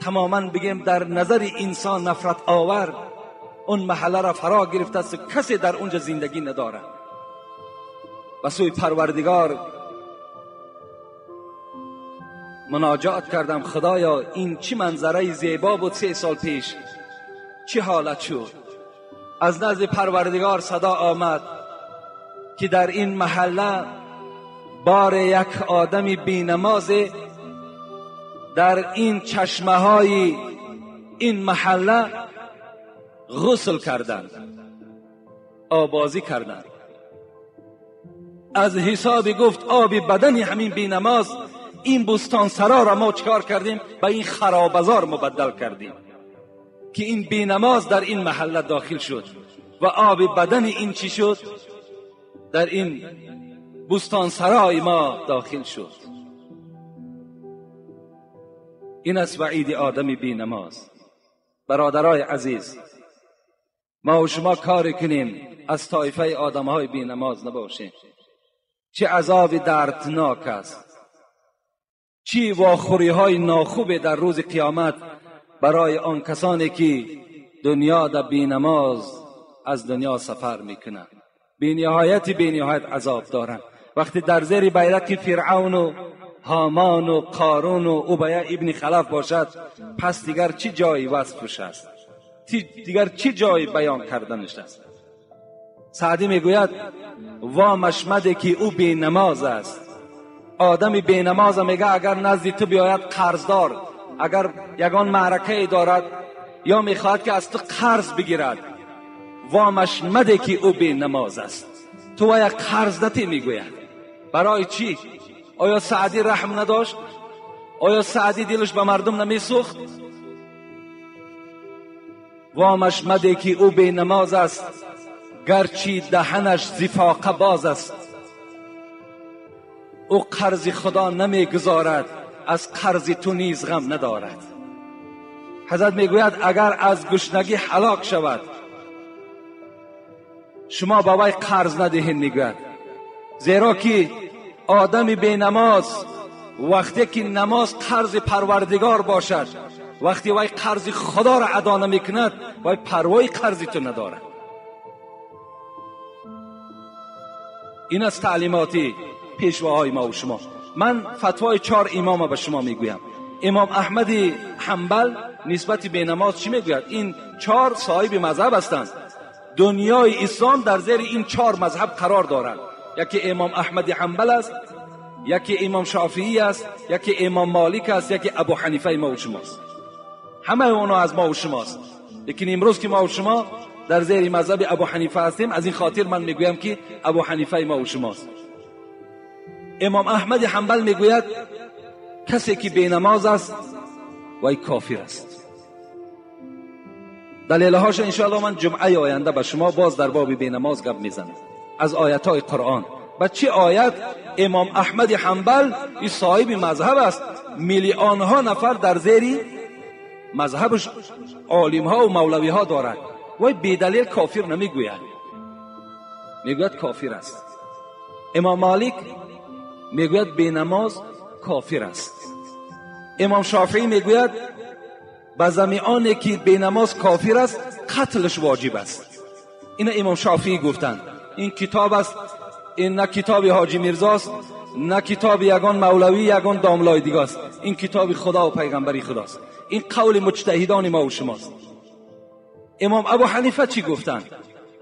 تماما بگیم در نظر انسان نفرت آور اون محله را فرا گرفته است، کسی در اونجا زندگی نداره. و سوی پروردگار مناجات کردم، خدایا این چی منظره زیبا بود 3 سال پیش، چه حالت شد؟ از نزد پروردگار صدا آمد که در این محله بار یک آدم بی نماز در این چشمه های این محله غسل کردند، آبازی کردند. از حساب گفت آب بدن همین بی نماز این بستان سرا را ما چکار کردیم؟ به این خرابزار مبدل کردیم که این بی نماز در این محله داخل شد و آب بدن این چی شد؟ در این بستان سرای ما داخل شد. این است وعید آدم بی نماز. برادرای عزیز، ما و شما کار کنیم از طایفه آدمهای بی نماز نباشیم. چه عذاب دردناک است، چی واخوری های ناخوب در روز قیامت برای آن کسانی که دنیا در بی نماز از دنیا سفر میکنند. بی نهایت عذاب دارند. وقتی در زیر بیرق فرعون و هامان و قارون و ابی ابن خلف باشد، پس دیگر چی جایی وصفش است؟ دیگر چی جایی بیان کردنش است؟ سعدی میگوید وامش مده که او بی نماز است. آدم بی نماز میگه اگر نزد تو بیاید قرضدار، اگر یگان معرکه دارد یا میخواهد که از تو قرض بگیرد، وامش مده که او بی نماز است. تو وای قرض نتی میگوید. برای چی؟ آیا سعدی رحم نداشت؟ آیا سعدی دلش به مردم نمیسوخت؟ وامش مده که او بی نماز است، گرچه دهنش زفاقه باز است. او قرض خدا نمیگذارد، از قرض تو نیز غم ندارد. حضرت میگوید اگر از گشنگی هلاک شود شما به وی قرض ندهید، میگوید، زیرا که آدم بی نماز وقتی که نماز قرض پروردگار باشد، وقتی وی قرض خدا را ادا نمیکند، وی پروای قرض تو ندارد. این از تعلیماتی پیشواهای ما و شما. من فتوای 4 امام به شما میگویم. امام احمد حنبل نسبت به نماز چی میگوید؟ این 4 صاحب مذهب هستند. دنیای اسلام در زیر این 4 مذهب قرار دارند. یکی امام احمد حنبل است، یکی امام شافعی است، یکی امام مالک است، یکی ابو حنیفه ما و شماست. همه اونا از ما و شماست. لیکن امروز که ما و شما در زیر مذهب ابو حنیفه هستیم، از این خاطر من میگویم که ابو حنیفه ما و شماست. امام احمد حنبل میگوید کسی که بی نماز است وی کافر است. دلیلهاش انشاءالله من جمعه آینده به شما باز در باب بی نماز گپ میزنم از آیت های قرآن. و چه آیت؟ امام احمد حنبل این صاحب مذهب است، میلیون ها نفر در زیر مذهبش عالم ها و مولوی ها دارد. وی بی دلیل کافر نمیگوید، میگوید کافر است. امام مالک میگوید بی نماز کافر است. امام شافعی میگوید به زمیانه که بی نماز کافر است قتلش واجب است. این امام شافعی گفتند. این کتاب است، این نه کتاب حاجی میرزاست، نه کتاب یگان مولوی یگان داملای دیگه است. این کتاب خدا و پیغمبری خداست. این قول مجتهدان ما و شماست. امام ابو حنیفه چی گفتند؟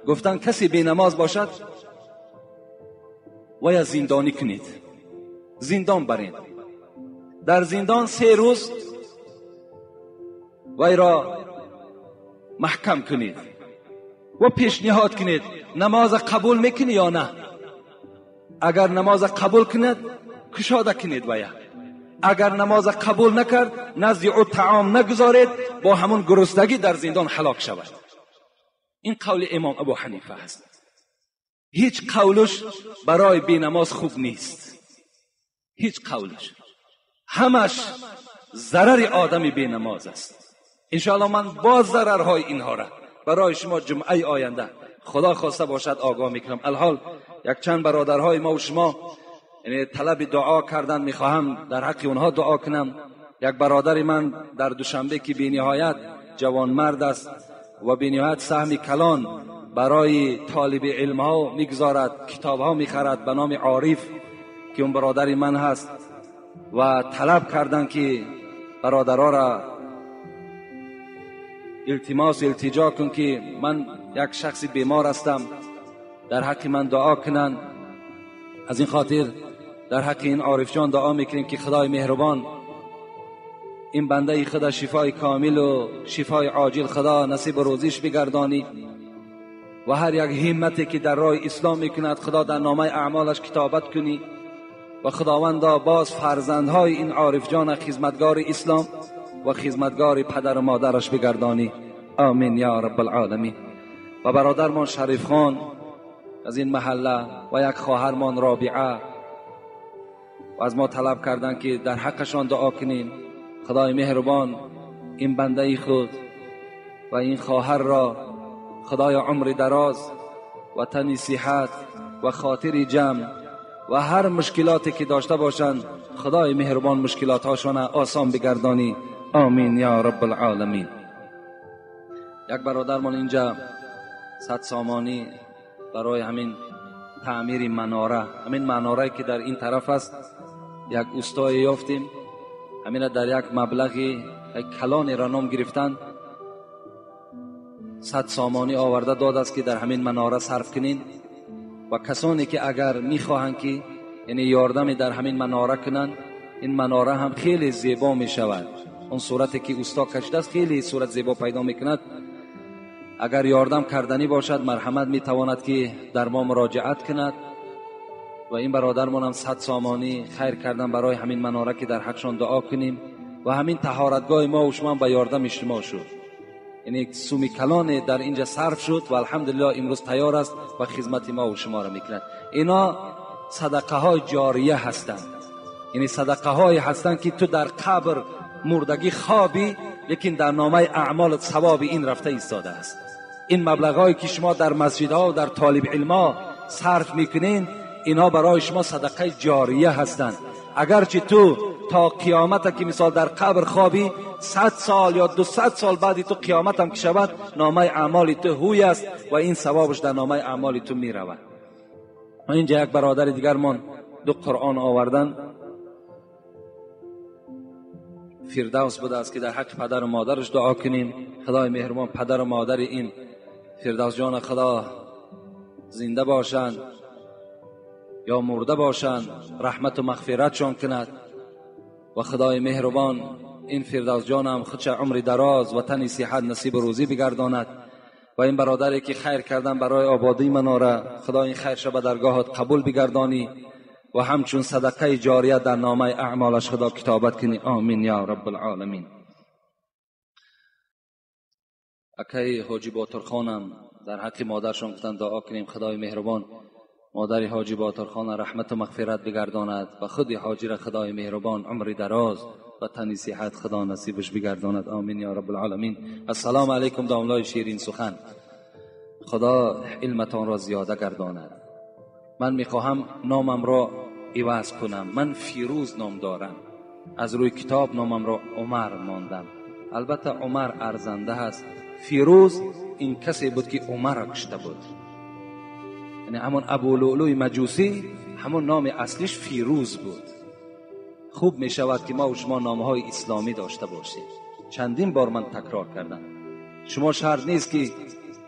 گفتند کسی بی نماز باشد ویا زندانی کنید، زندان برین، در زندان 3 روز وی را محکم کنید و پیشنهاد کنید نماز قبول میکنی یا نه. اگر نماز قبول کند کشاده کنید ویا، اگر نماز قبول نکرد نزد او طعام نگذارید، با همون گرسنگی در زندان هلاک شود. این قول امام ابو حنیفه است. هیچ قولش برای بی نماز خوب نیست، هیچ قولش، همش ضرر آدم بی نماز است. انشاءالله من باز ضررهای اینها را برای شما جمعه آینده خدا خواسته باشد آگاه میکنم. الحال یک چند برادرهای ما و شما یعنی طلب دعا کردن، میخواهم در حق اونها دعا کنم. یک برادر من در دوشنبه که بی‌نهایت جوانمرد است و بی‌نهایت سهم کلان برای طالب علم ها میگذارد، کتاب ها میخرد، به نام عارف که اون برادر من هست و طلب کردن که برادرها را التماس التجا کن که من یک شخص بیمار هستم، در حق من دعا کنند. از این خاطر در حق این عارف جان دعا میکنیم که خدای مهربان این بنده خدا شفای کامل و شفای عاجل خدا نصیب روزیش بگردانی و هر یک همتی که در راه اسلام میکند خدا در نامه اعمالش کتابت کنی و خداوندا باز فرزندهای این عارف جان خدمتگار اسلام و خدمتگار پدر و مادرش بگردانی. آمین یا رب العالمین. و برادرمان شریف خان از این محله و یک خواهرمان رابعه و از ما طلب کردن که در حقشان دعا کنیم. خدای مهربان این بنده خود و این خواهر را خدای عمر دراز و تنی صحت و خاطر جمع و هر مشکلاتی که داشته باشند خدای مهربان مشکلات هاشان آسان بگردانی. آمین یا رب العالمین. یک برادرمان اینجا 100 سامانی برای همین تعمیر مناره، همین مناره که در این طرف است، یک اوستای یافتیم، همین در یک مبلغ کلانی را نام گرفتن 100 سامانی آورده داد است که در همین مناره صرف کنین و کسانی که اگر میخواهند که یعنی یاردم در همین مناره کنند، این مناره هم خیلی زیبا میشود. اون صورتی که اوستا کشیده است خیلی صورت زیبا پیدا میکند. اگر یاردم کردنی باشد مرحمت میتواند که در ما مراجعت کند و این برادرمان هم 100 سامانی خیر کردن برای همین مناره که در حقشان دعا کنیم و همین طهارتگاه ما و شما به یاردم شما شد، یعنی سومی کلان در اینجا صرف شد و الحمدلله امروز تیار است و خدمت ما و شما را میکند. اینا صدقه های جاریه هستند، یعنی صدقه های هستند که تو در قبر مردگی خوابی لیکن در نامه اعمال ثواب این رفته ایستاده است. این مبلغ هایی که شما در مسجدها و در طالب علما صرف میکنین اینا برای شما صدقه جاریه هستند. اگرچه تو تا قیامت که مثال در قبر خوابی 100 سال یا 200 سال بعدی تو قیامت هم که شود نامه اعمال تو هوی است و این ثوابش در نامه اعمال تو می رود. اینجا یک برادر دیگرمان 2 قرآن آوردن، فردوس بوده است که در حق پدر و مادرش دعا کنیم. خدای مهربان پدر و مادر این فردوس جان خدا زنده باشند یا مرده باشند رحمت و مغفرتشان کند و خدای مهربان این فردوس جان هم خودش عمر دراز و تنی صحت نصیب روزی بگرداند و این برادری که خیر کردن برای آبادی مناره خدا این خیر شب درگاهت قبول بگردانی و همچون صدقه جاریه در نامه اعمالش خدا کتابت کنی. آمین یا رب العالمین. اکی حاجی باترخانم در حق مادرشان گفتن دعا کنیم خدای مهربان مادر حاجی باترخان رحمت و مغفرت بگرداند و خود حاجی را خدای مهربان عمر دراز و تنی صحت خدا نصیبش بگرداند. آمین یا رب العالمین. السلام علیکم داملای شیرین سخن، خدا علمتان را زیاده گرداند. من میخواهم نامم را عوض کنم، من فیروز نام دارم، از روی کتاب نامم را عمر ماندم. البته عمر ارزنده است، فیروز این کسی بود که عمر را کشته بود، یعنی همون ابولؤلؤ مجوسی همون نام اصلیش فیروز بود. خوب می شود که ما و شما نامهای اسلامی داشته باشیم. چندین بار من تکرار کردم، شما شرط نیست که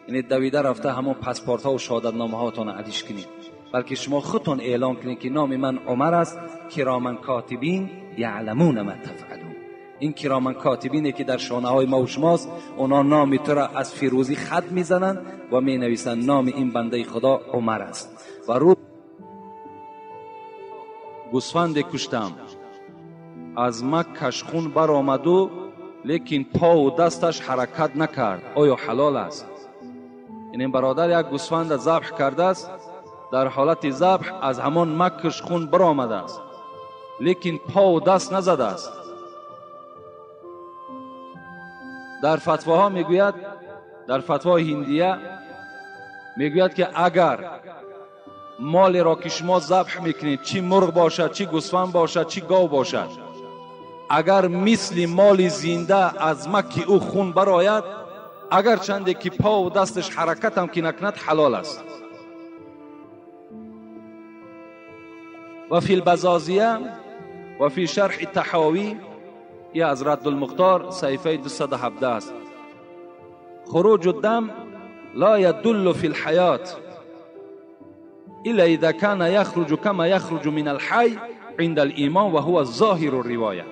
یعنی دویده رفته همون پاسپورت ها و شهادتنامه هاتون علیش کنید، بلکه شما خودتون اعلام کنید که نام من عمر است. کرامن کاتبین یعلمون ما تفعلون. این کرامن کاتبینه که در شانه های ما و شماست، اونا نام تو را از فیروزی خط میزنن و می نویسن نام این بنده خدا عمر است. و رو گوسفند کشتم، از مکش خون برآمد لیکن پا و دستش حرکت نکرد، آیا حلال است؟ این برادر یک گوسفند ذبح کرده است، در حالت ذبح از همان مکش خون برآمده است لیکن پا و دست نزده است. дар фатвоҳо мегӯяд, дар фатвои ҳиндия мегӯяд, ки агар молеро ки шумо забҳ мекунед, чӣ мурғ бошад, чӣ гӯсфанд бошад, чӣ гов бошад, агар мисли моли зинда аз маки ӯ хун барояд, агар чанде ки пову дасташ ҳаракатам ки накунад, ҳалол аст. Ва фи лбазозия ва фи шарҳи таҳовӣ, и аз Раддулмухтор саҳифаи 217 аст. Хуруҷу дам ла ядуллу фи лҳаёт илла иза кана яхруҷу кама яхруҷу мин алҳай инда алимон ва ҳува зоҳиру ривоя.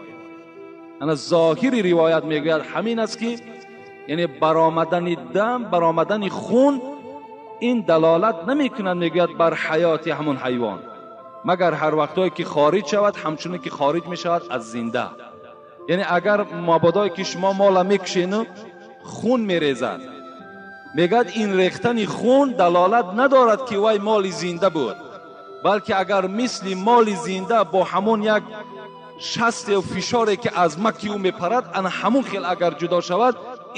Ана зоҳири ривоят мегӯяд ҳамин аст, ки яъне баромадани дам, баромадани хун ин далолат намекунад, мегӯяд, бар ҳаёти ҳамон ҳайвон, магар ҳар вақтое ки хориҷ шавад, ҳамчунин ки хориҷ мешавад аз зинда. Яъне агар мабодое ки шумо мола мекушену хун мерезад, мегӯяд ин рехтани хун далолат надорад ки вай моли зинда буд, балки агар мисли моли зинда бо ҳамон як шасту фишоре ки аз маки ӯ мепарад, ана ҳамон хел агар ҷудо шавад,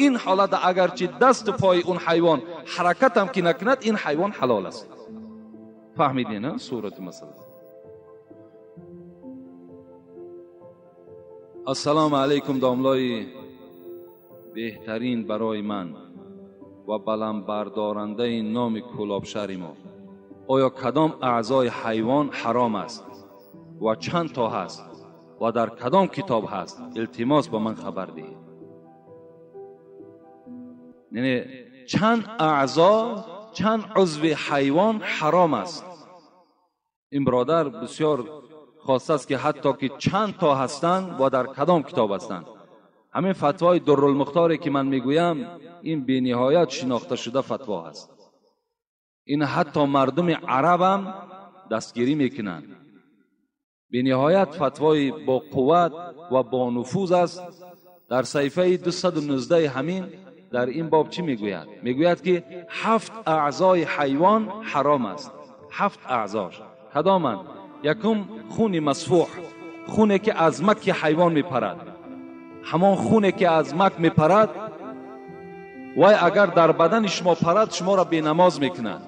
ин ҳолата агарчи дасту пои он ҳайвон ҳаракатам ки накунад, ин ҳайвон ҳалол аст. Фаҳмидин сурати масъала? Ассалому алайкум, домлои беҳтарин барои ман ва баландбардорандаи номи кӯлобшаҳри мо. Оё кадом аъзои ҳайвон ҳаром аст ва чанд то ҳаст ва дар кадом китоб ҳаст? Илтимос ба ман хабар диҳед. Яъне чанд аъзо, чанд узви ҳайвон ҳаром аст? Ин бародар бисёр хостааст, ки ҳатто ки чанд то ҳастанд ва дар кадом китоб ҳастанд. Ҳамин фатвои Дуррулмухторе ки ман мегӯям, ин бениҳоят шинохта шуда фатво ҳаст. Ин ҳатто мардуми арабам дастгирӣ мекунанд. Бениҳоят фатвои бо қувват ва бо нуфуз аст. Дар саҳифаи 219 ҳамин дар ин боб чӣ мегӯяд? Мегӯяд, ки 7 аъзои ҳайвон ҳаром аст. 7 аъзош кадоманд? Якум, хуни масфуҳ, хуне ки аз маки ҳайвон мепарад. Ҳамон хуне ки аз мак мепарад, вай агар дар бадани шумо парад, шуморо бенамоз мекунад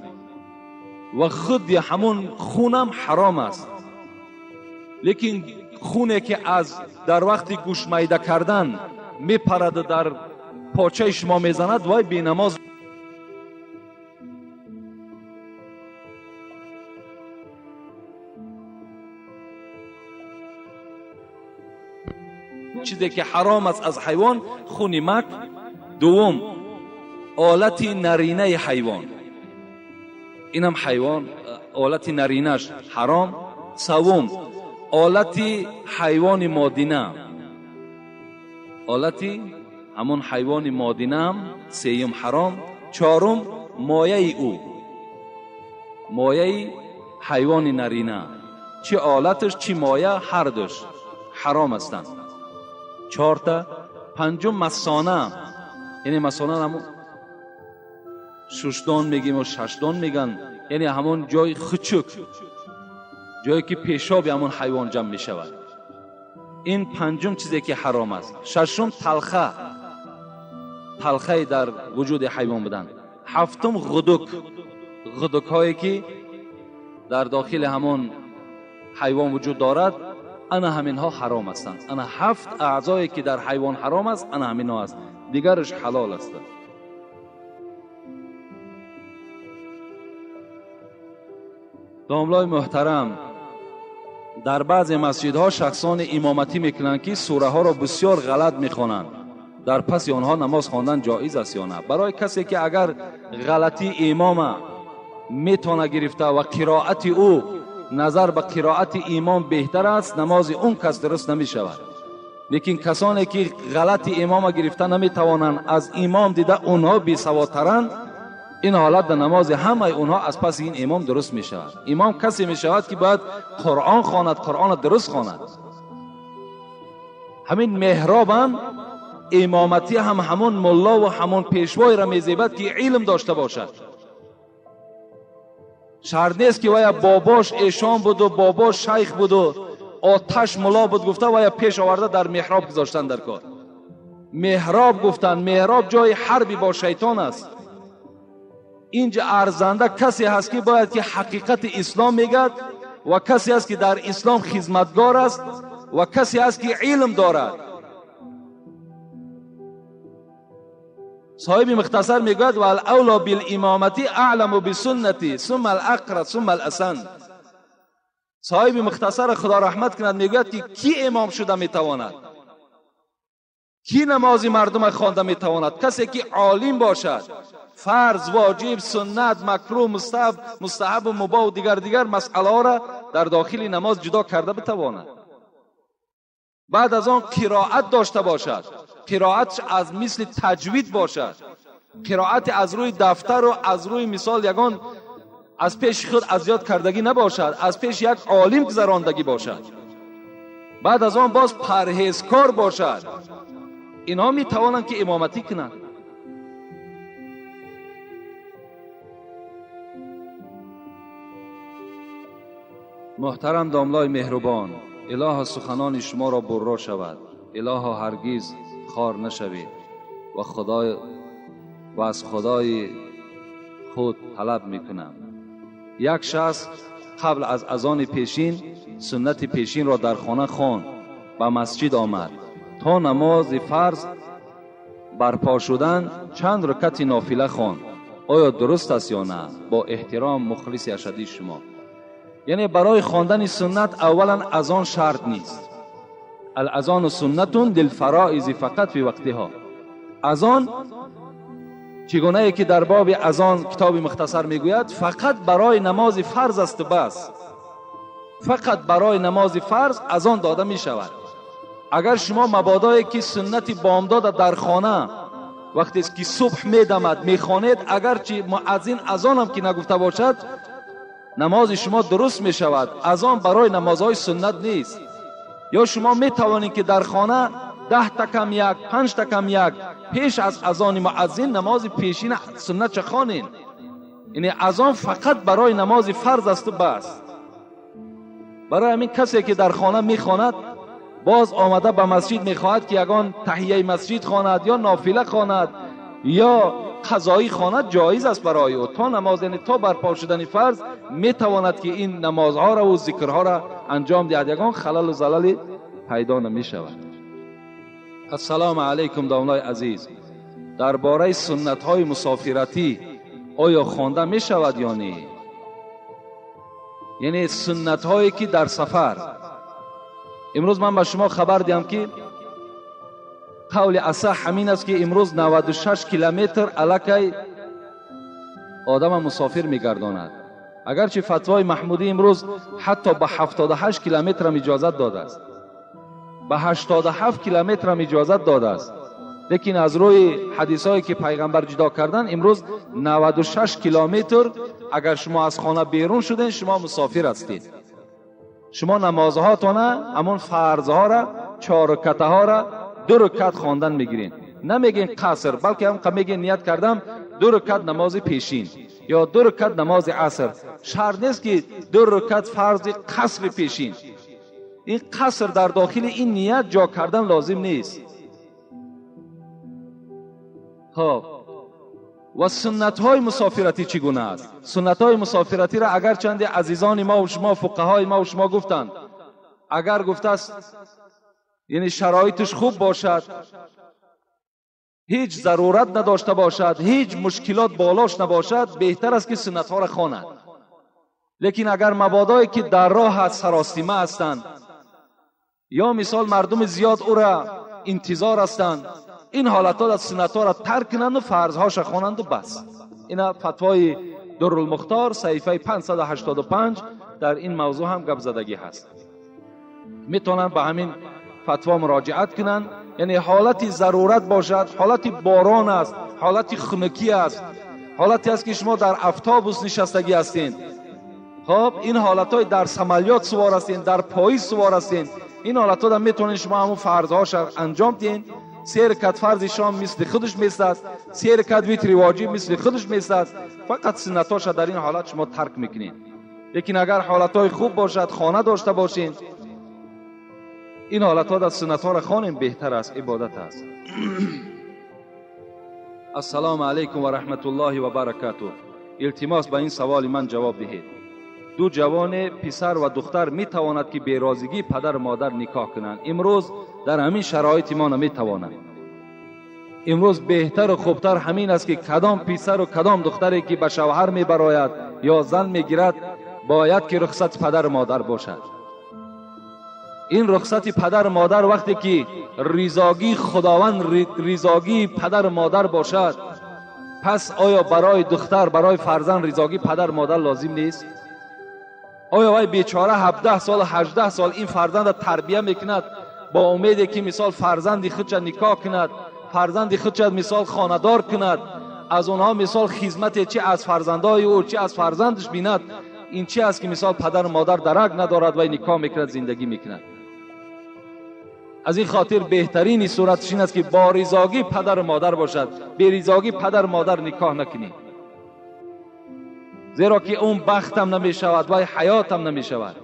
ва худи ҳамон хунам ҳаром аст. Лекин хуне ки аз дар вақти гӯшмайда кардан мепараду дар почаи шумо мезанад, вай бенамоз. Чизе ки ҳаром аст аз ҳайвон, хуни мак. Дуввум, олати наринаи ҳайвон, инам ҳайвон олати наринаш ҳаром. Севум, олати ҳайвони модина, олати ҳамон ҳайвони модинаам сеюм ҳаром. Чорум, мояи ӯ, мояи ҳайвони нарина, чӣ олаташ чӣ моя, ҳардуш ҳаром ҳастанд. Чорта. Панҷум, масона, яъне масона ҳамон шушдон мегим ва шашдон меган, яъне ҳамон ҷои хучук, ҷое ки пешоби ҳамон ҳайвон ҷамъ мешавад. Ин панҷум чизе ки ҳаром аст. Шашум, талха, талхаи дар вуҷуди ҳайвон будан. Ҳафтум, ғудук, ғудукҳое ки дар дохили ҳамон ҳайвон вуҷуд дорад, ана ҳаминҳо ҳаром ҳастанд. Ана 7 аъзое ки дар ҳайвон ҳаром аст, ана ҳаминҳо аст, дигараш ҳалол аст. Домлои муҳтарам, дар баъзе масҷидҳо шахсони имоматӣ мекунанд, ки сураҳоро бисёр ғалат мехонанд. Дар паси онҳо намоз хондан ҷоиз аст ё на? Барои касе ки агар ғалатии имома метавона гирифта ва қироати ӯ назар ба қироати имом беҳтар аст, намози он кас дуруст намешавад. Лекин касоне ки ғалати имома гирифта наметавонанд, аз имом дида онҳо бесаводтаранд, ин ҳолат дар намози ҳамаи онҳо аз паси ин имом дуруст мешавад. Имом касе мешавад, ки бояд Қуръон хонад, Қуръонро дуруст хонад. Ҳамин меҳробам имоматӣ ҳам ҳамон мулло ва ҳамон пешвоеро мезебад, ки илм дошта бошад. Шарт нест, ки вая бобош эшон буду, бобош шайх буду, оташ мулло буд гуфта вая пеш оварда дар меҳроб гузоштан дар кор. меҳроб гуфтанд. Меҳроб ҷои ҳарби бо шайтон аст. Инҷа арзанда касе ҳаст ки бояд ки ҳақиқати ислом мегӯяд ва касе аст ки дар ислом хизматгор аст ва касе аст ки илм дорад. Соҳиби мухтасар мегӯяд валавло билимомати аъламу бисуннати сумма алақра сумма аласан. Соҳиби мухтасар худо раҳмат кунад мегӯяд ки кӣ имом шуда метавонад, кӣ намози мардума хонда метавонад? Касе ки олим бошад, фарз, воҷиб, суннат, макрӯҳ, мустаҳаб, мубоҳ ва дигар масъалаҳоро дар дохили намоз ҷудо карда битавонад. Баъд аз он қироат дошта бошад, қироатш аз мисли таҷвид бошад, қироати аз рӯи дафтару аз рӯи мисол ягон аз пеши худ аз ёд кардагӣ набошад, аз пеши як олим гузарондагӣ бошад. Баъд аз он боз парҳезкор бошад. Инҳо метавонанд ки имоматӣ кунанд. Муҳтарам домлои меҳрубон, илоҳо суханони шуморо бурро шавад, илоҳо ҳаргиз хор нашавед ва аз худои худ талаб мекунам. Як шахс қабл аз азони пешин суннати пешинро дар хона хонд, ба масҷид омад. То намози фарз барпо шудан чанд рукати нофила хонд. Оё дуруст аст ё на? Бо эҳтиром, мухлиси ашадии шумо. Яъне барои хондани суннат аввалан азон шарт нест. Алазону суннатун лилфароизи фақат фи вақтиҳо. Азон чигунае ки дар боби азон китоби мухтасар мегӯяд, фақат барои намози фарз аст бас. Фақат барои намози фарз азон дода мешавад. Агар шумо мабодое ки суннати бомдода дар хона вақте ки субҳ медамад мехонед, агарчи муаззин азонам ки нагуфта бошад, намози шумо дуруст мешавад. Азон барои намозҳои суннат нест. Ё шумо метавонед ки дар хона 10 та кам 1, 5 та кам 1 пеш аз азони муаззин намози пешина суннатча хонед. Яъне азон фақат барои намози фарз асту бас. Барои ҳамин касе ки дар хона мехонад, боз омада ба масҷид мехоҳад ки ягон таҳияи масҷид хонад ё нофила хонад ё қазоӣ хонад, ҷоиз аст барои ӯ. То намоз, яъне то барпо шудани фарз метавонад ки ин намозҳоро ва зикрҳоро анҷом диҳад, ягон халалу залале пайдо намешавад. Ассалому алайкум домлои азиз. Дар бораи суннатҳои мусофиратӣ оё хонда мешавад ё не? Яъне суннатҳое ки дар сафар. Имрӯз ман ба шумо хабар диҳам ки қавли асаҳ ҳамин аст ки имрӯз 96 километр аллакай одама мусофир мегардонад. Агарчи фатвои маҳмудӣ имрӯз ҳатто ба 78 километрам иҷозат додааст, ба 87 километрам иҷозат додааст, лекин аз рӯи ҳадисҳое ки пайғамбар ҷудо кардан, имрӯз 96 километр агар шумо аз хона берун шуден, шумо мусофир ҳастед. Шумо намозҳоятона, ҳамон фарзҳоро, 4 рукатаҳоро 2 рукат хондан мегиред. Намегин қаср, балки ҳам мегин ният кардам 2 рукат намози пешин ё 2 рукат намози аср. Шарт нест ки 2 рукат фарзи қасри пешин. Ин қаср дар дохили ин ният ҷо кардан лозим нест. Хоб, ва суннатҳои мусофиратӣ чӣ гуна аст? Суннатҳои мусофиратиро агарчанде азизони мо ва шумо, фуқаҳои мо ва шумо гуфтанд, агар гуфтааст яъне шароиташ хуб бошад, ҳеҷ зарурат надошта бошад, ҳеҷ мушкилот болош набошад, беҳтар аст ки суннатҳоро хонад. Лекин агар мабодое ки дар роҳ аст, саростима ҳастанд, ё мисол мардуми зиёд ӯра интизор ҳастанд, ин ҳолатҳо суннатҳоро тарк кунанду фарзҳоша хонанду бас. Ина фатвои Дуррулмухтор саҳифаи 585 дар ин мавзӯъ ҳам гап задагӣ ҳаст. Метавонанд ба ҳамин фатво муроҷиат кунанд. Яъне ҳолати зарурат бошад, ҳолати борон аст, ҳолати хунукӣ аст, ҳолате аст ки шумо дар автобус нишастагӣ ҳастед, хоб ин ҳолатҳои дар самолёт сувор ҳастед, дар поезд сувор ҳастед, ин ҳолатҳода метавонед шумо ҳамон фарзҳоша анҷом диҳед. 3 ракат фарзи шом мисли худаш местад, 3 ракат витри воҷиб мисли худаш местад, фақат суннатҳоша дар ин ҳолат шумо тарк мекунед. Лекин агар ҳолатҳои хуб бошад, хона дошта бошед, این حالتها در سنت ها را خوانیم بهتر است، عبادت است. السلام علیکم و رحمت الله و برکاته. التماس به این سوال من جواب دهید. دو جوان پسر و دختر می تواند که بی راضیگی پدر و مادر نکاح کنند. امروز در همین شرایط ما نمی توانند. امروز بهتر و خوبتر همین است که کدام پسر و کدام دختری که به شوهر می براید یا زن می گیرد باید که رخصت پدر و مادر باشد. این رخصت پدر و مادر وقتی که ریزاگی خداوند، ریزاگی پدر و مادر باشد، پس آیا برای دختر، برای فرزند ریزاگی پدر و مادر لازم نیست؟ آیا وای بیچاره 17 سال 18 سال این فرزند را تربیه میکند با امیدی که مثال فرزند خودش نکاح کند، فرزند خودش مثال خانه‌دار کند، از اونها مثال خدمت چی از فرزندای او چی از فرزندش بیند، این چی است که مثال پدر و مادر درک ندارد و نکاح میکند، زندگی میکند. از این خاطر بهترین صورتش این است که با رضاگی پدر و مادر باشد، به رضاگی پدر و مادر نکاح نکنی، زیرا که اون بختم نمی شود و حیاتم نمی شود.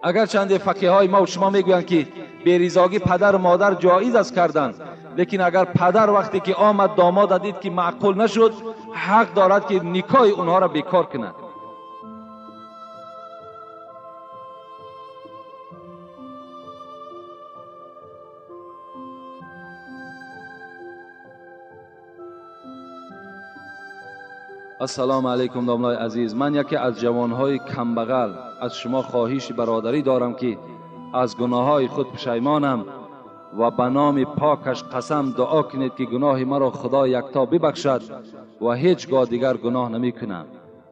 اگر چند فقیه های ما و شما میگویند که به رضاگی پدر و مادر جایز است کردن، لیکن اگر پدر وقتی که آمد داماد دید که معقول نشد، حق دارد که نکاح اونها را بیکار کند. السلام علیکم داملای عزیز، من یکی از جوانهای کمبغل از شما خواهش برادری دارم که از گناههای خود پشیمانم و به نام پاکش قسم دعا کنید که گناه مرا خدا یکتا ببخشد و هیچگاه دیگر گناه نمی کنم.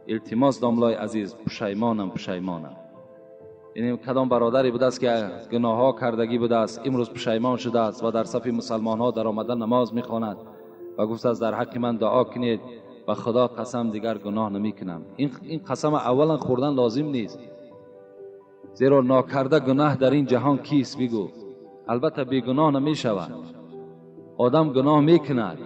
التماس داملای عزیز، پشیمانم پشیمانم. یعنی کدام برادری بوده است که گناه ها کردگی بوده است، امروز پشیمان شده است و در صف مسلمان ها در آمده نماز می خواند و گفت است در حق من دعا کنید و خدا قسم دیگر گناه نمی کنم. این قسم اولا خوردن لازم نیست، زیرا ناکرده گناه در این جهان کیست بگو؟ البته بی گناه نمی شود، آدم گناه می کند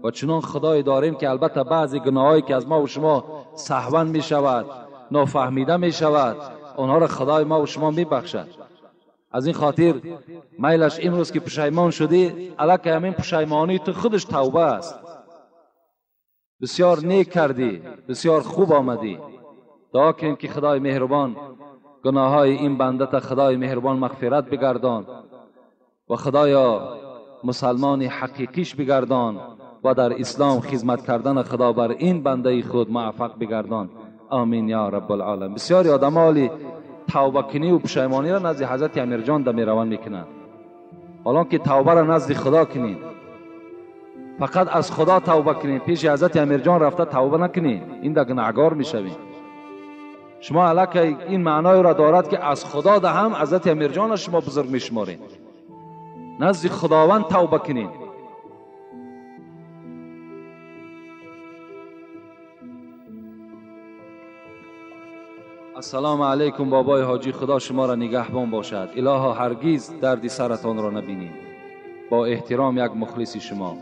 و چنان خدای داریم که البته بعضی گناهایی که از ما و شما سهوا می شود، نافهمیده می شود، آنها را خدای ما و شما می بخشد. از این خاطر میلش امروز که پشیمان شدی، الکه همین پشیمانی تو خودش توبه است. بسیار نیک کردی، بسیار خوب آمدی. دعا کنیم که خدای مهربان گناههای این بنده تا خدای مهربان مغفرت بگردان و خدایا مسلمان حقیقیش بگردان و در اسلام خدمت کردن خدا بر این بنده خود موفق بگردان. آمین یا رب العالم. بسیاری آدم حالی توبه کنی و پشیمانی را نزد حضرت امیرجان ده میروان میکنند، حالا که توبه را نزد خدا کنید، فقط از خدا توبه کنید، پیش حضرت امیرجان رفته توبه نکنید، این ده گناهگار میشوید. شما علاکه این معنای را دارد که از خدا ده هم حضرت امیرجان را شما بزرگ میشمارید، نزد خداوند توبه کنید. السلام علیکم بابای حاجی، خدا شما را نگهبان باشد. الها هرگز دردی سرتان را نبینید. با احترام یک مخلص شما.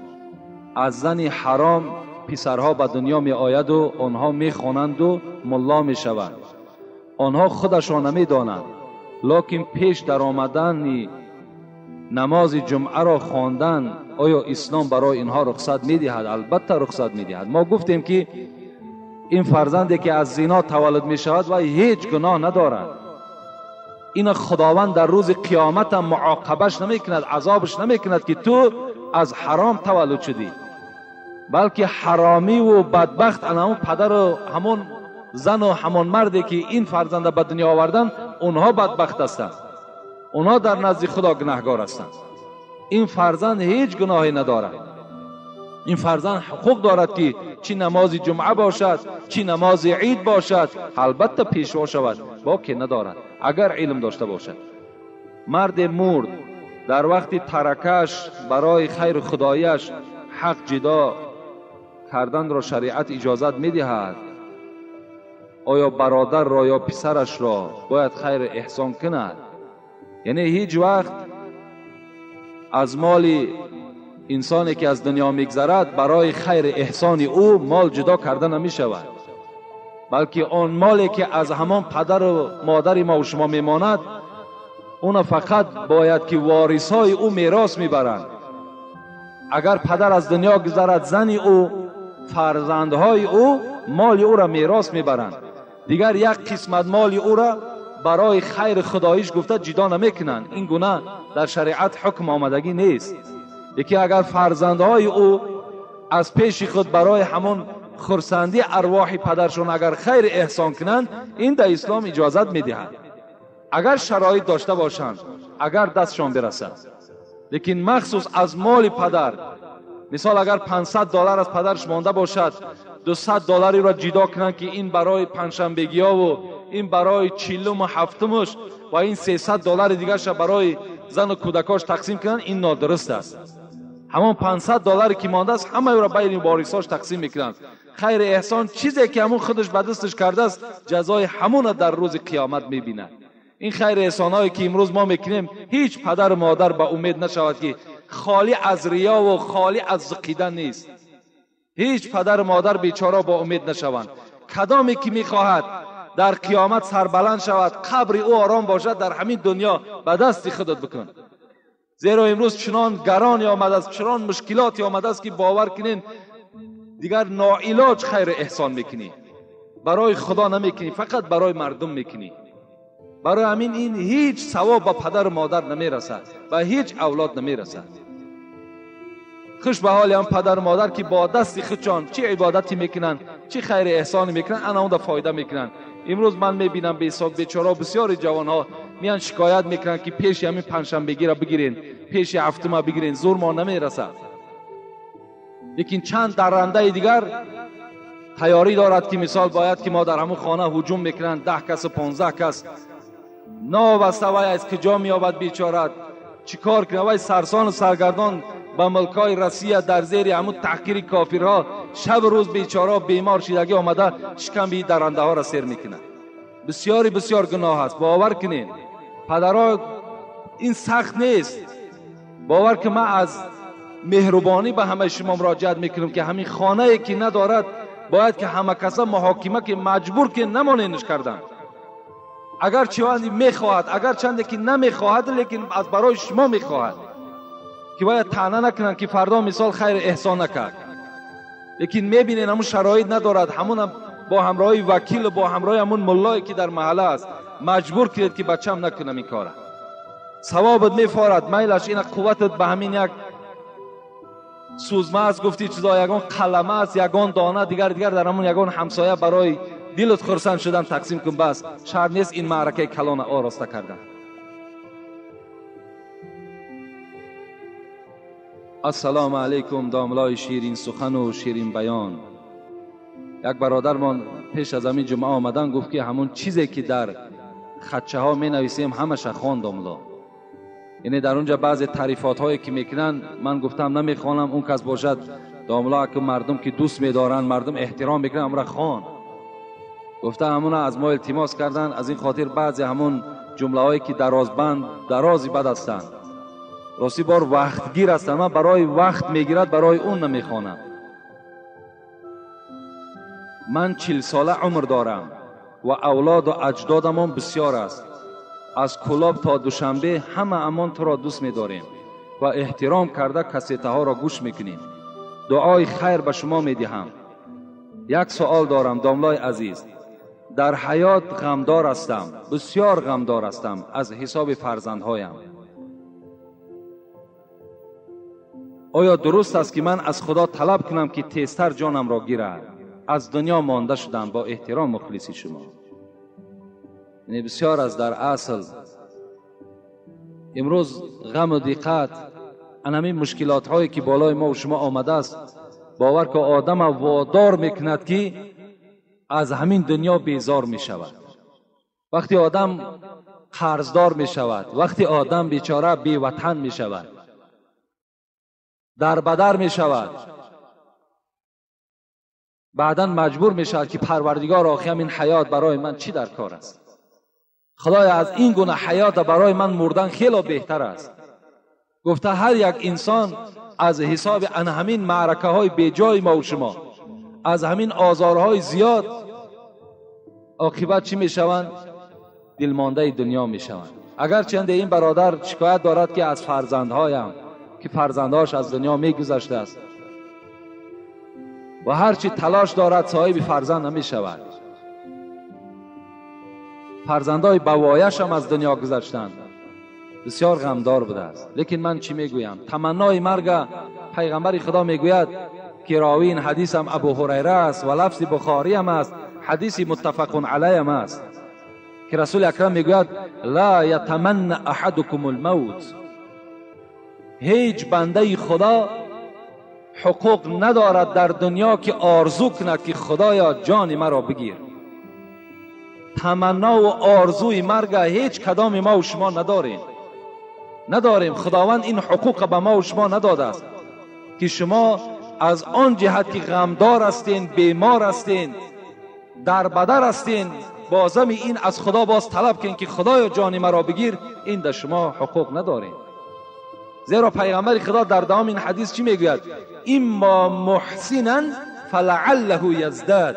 از زن حرام پسرها به دنیا می آید و آنها می خوانند و ملا می شوند. آنها خودشان نمی دانند، لکن پیش در آمدن نماز جمعه را خواندن آیا اسلام برای اینها رخصت می دهد؟ البته رخصت می دهد. ما گفتیم که این فرزندی که از زنا تولد می شود و هیچ گناه ندارد، این خداوند در روز قیامت هم معاقبش نمی کند، عذابش نمی کند که تو از حرام تولد شدی، بلکه حرامی و بدبخت همون پدر و همون زن و همون مردی که این فرزند به دنیا آوردن، اونها بدبخت هستند، اونها در نزد خدا گناهگار هستند. این فرزند هیچ گناهی ندارد. این فرزند حقوق دارد که چی نماز جمعه باشد، چی نماز عید باشد، البته پیشوا شود، باکی ندارد اگر علم داشته باشد. مرد مرد در وقت ترکش برای خیر خدایش حق جدا کردن را شریعت اجازت میدهد. آیا برادر را یا پسرش را باید خیر احسان کند؟ یعنی هیچ وقت از مال انسانی که از دنیا میگذرد برای خیر احسان او مال جدا کرده نمی شود. Балки он моле ки аз ҳамон падару модари мо шумо мемонад, уна фақат бояд ки ворисҳои ӯ мерос мебаранд. Агар падар аз дунё гузарад, зани ӯ, фарзандҳои ӯ моли ӯро мерос мебаранд. Дигар як қисмат моли ӯро барои хайри худоиш гуфта ҷудо намекунанд. Ин гуна дар шариат ҳукм омадагӣ нест. Яке агар фарзандҳои ӯ аз пеши худ барои ҳамон хурсандӣ арвоҳи падаршон агар хайр эҳсон кунанд, ин дар ислом иҷозат медиҳад, агар шароит дошта бошанд, агар дастшон бирасад. Лекин махсус аз моли падар, мисол агар $500 аз падарш монда бошад, $200 ро ҷудо кунанд ки ин барои панҷшанбегиёву ин барои чилуму ҳафтумуш ва ин $300 дигарша барои зану кӯдакош тақсим кунанд, ин нодуруст аст. Ҳамон $500 ки мондааст, ҳамаро байни ворисош тақсим мекунанд. Хайри эҳсон чизе ки ҳамон худаш ба дасташ кардааст, ҷазои ҳамона дар рӯзи қиёмат мебинад. Ин хайри эҳсонҳое ки имрӯз мо мекунем, ҳеҷ падару модар ба умед нашавад ки холӣ аз риёву холӣ аз зиқидан нест. Ҳеҷ падару модар бечора бо умед нашаванд. Кадоме ки мехоҳад дар қиёмат сарбаланд шавад, қабри ӯ ором бошад, дар ҳамин дунё ба дасти худат бикун. Зеро имрӯз чунон гароне омадааст, чунон мушкилоте омадааст ки бовар кунед, дигар ноилоҷ хайр эҳсон мекунӣ. Барои худо намекунӣ, фақат барои мардум мекунӣ. Барои ҳамин ин ҳеҷ савоб ба падару модар намерасад, ба ҳеҷ авлод намерасад. Хуш ба ҳоли ҳам падару модар ки бо дасти худшон чӣ ибодате мекунанд, чӣ хайри эҳсоне мекунанд, ана онда фоида мекунанд. Имрӯз ман мебинам беҳисоб бечора бисёри ҷавонҳо меян шикоят мекунанд ки пеши ҳамин панҷшанбегиро бигирен, пеши ҳафтума бигирен, зур мо намерасад. Лекин чанд даррандаи дигар тайёрӣ дорад ки мисол бояд ки мо дар ҳамон хона ҳуҷум мекунанд, 10 касу 15 кас. Новаста вай аз куҷо меёбад бечора, чӣ кор кунад? Вай сарсону саргардон ба мулкҳои Россия дар зери ҳамун таҳқири кофирҳо шабу рӯз бечора бемор шидагӣ омада шикамби даррандаҳоро сер мекунад. Бисёри бисёр гуноҳ аст, бовар кунед. Падарҳо ин сахт нест. Бовар ки ман аз меҳрубонӣ ба ҳамаи шумо муроҷиат мекунам ки ҳамин хонае ки надорад бояд ки ҳама каса муҳокима ки маҷбур ки намоненш кардан. Агар чанде мехоҳад, агар чанде ки намехоҳад, лекин аз барои шумо мехоҳад ки бояд таъна накунанд ки фардо мисол хайр эҳсон накард. Лекин мебинед ҳамун шароит надорад, ҳамунам бо ҳамроҳи вакил бо ҳамроҳи ҳамун муллое ки дар маҳалла аст маҷбур кунед ки бачам накунам ин кора. Савобат мефорад, майлаш ина қувватат ба ҳамин як сӯзма аст, гуфти чизо, ягон қалама аст, ягон дона, дигар дигар дар ҳамун ягон ҳамсоя барои дилат хурсанд шудан тақсим кун, бас. Шарт нест ин маъракаи калона ороста кардан. Ассалому алайкум, домлои ширин сухану ширин баён. Як бародармон пеш аз ҳамин ҷумъа омадан гуфт ки ҳамун чизе ки дар хатчаҳо менависем ҳамаша хон домло. Яъне дар онҷа баъзе таърифотҳое ки мекунанд, ман гуфтам намехонам, он кас бошад домло ки мардум ки дӯст медоранд, мардум эҳтиром мекунанд, ҳамра хон. Гуфта ҳамуна аз мо илтимос карданд, аз ин хотир баъзе ҳамун ҷумлаҳое ки дарозбанд, дарози бад ҳастанд, рости бор вақтгир ҳастанд, ман барои вақт мегирад, барои он намехонам. Ман 40 сола умр дорам ва авлоду аҷдодамон бисёр аст. Аз Кӯлоб то Душанбе ҳама амон туро дӯст медорем ва эҳтиром карда кассетаҳоро гӯш мекунем. Дуои хайр ба шумо медиҳам. Як суол дорам, домлои азиз. Дар ҳаёт ғамдор ҳастам, бисёр ғамдор ҳастам аз ҳисоби фарзандҳоям. Оё дуруст аст ки ман аз Худо талаб кунам ки тезтар ҷонамро гирад? Аз дунё монда шудам, бо эҳтиром мухлиси шумо. Яъне бисёр аз дар асл имрӯз ғаму диққат, ан ҳамин мушкилотҳое ки болои мо ва шумо омадааст, бовар ки одама водор мекунад ки аз ҳамин дунё безор мешавад. Вақте одам қарздор мешавад, вақте одам бечора беватан мешавад, дарбадар мешавад, баъдан маҷбур мешавад ки парвардигор, охи ҳамин ҳаёт барои ман чӣ дар кор аст? Худоя, аз ин гуна ҳаёт барои ман мурдан хело беҳтар аст. Гуфта ҳар як инсон аз ҳисоби ан ҳамин маъракаҳои беҷои мо ва шумо, аз ҳамин озорҳои зиёд оқибат чӣ мешаванд? Дилмондаи дунё мешаванд. Агарчанде ин бародар шикоят дорад, ки аз фарзандҳоям, ки фарзандҳояш аз дунё мегузаштааст ва ҳарчи талош дорад, соҳиби фарзанд намешавад. Фарзандҳои бавояш ҳам аз дунё гузаштанд. Бисёр ғамдор будааст. Лекин ман чӣ мегӯям? Таманнои марга пайғамбари Худо мегӯяд, ки ровии ин ҳадис ҳам Абу Ҳурайра аст ва лафзи Бухорӣ ҳам аст, ҳадиси муттафақун алайҳ ҳам аст, ки Расули Акрам мегӯяд: ла ятаманна аҳадукум алмавт. Ҳеҷ бандаи Худо ҳуқуқ надорад дар дунё, ки орзу кунад, ки Худоё, ҷони маро бигир. Таманно ва орзуи марга ҳеҷ кадоми мо шумо надорем, надорем. Худованд ин ҳуқуқа ба мо шумо надодааст, ки шумо аз он ҷиҳат ки ғамдор ҳастен, бемор ҳастен, дар бадар ҳастен, бозами ин аз Худо боз талаб кунед, ки Худоё, ҷони маро бигир. Ин дар шумо ҳуқуқ надорем. Зеро пайғамбари Худо дар давоми ин ҳадис чӣ мегӯяд? Иммо муҳсинан фалааллаҳу яздад,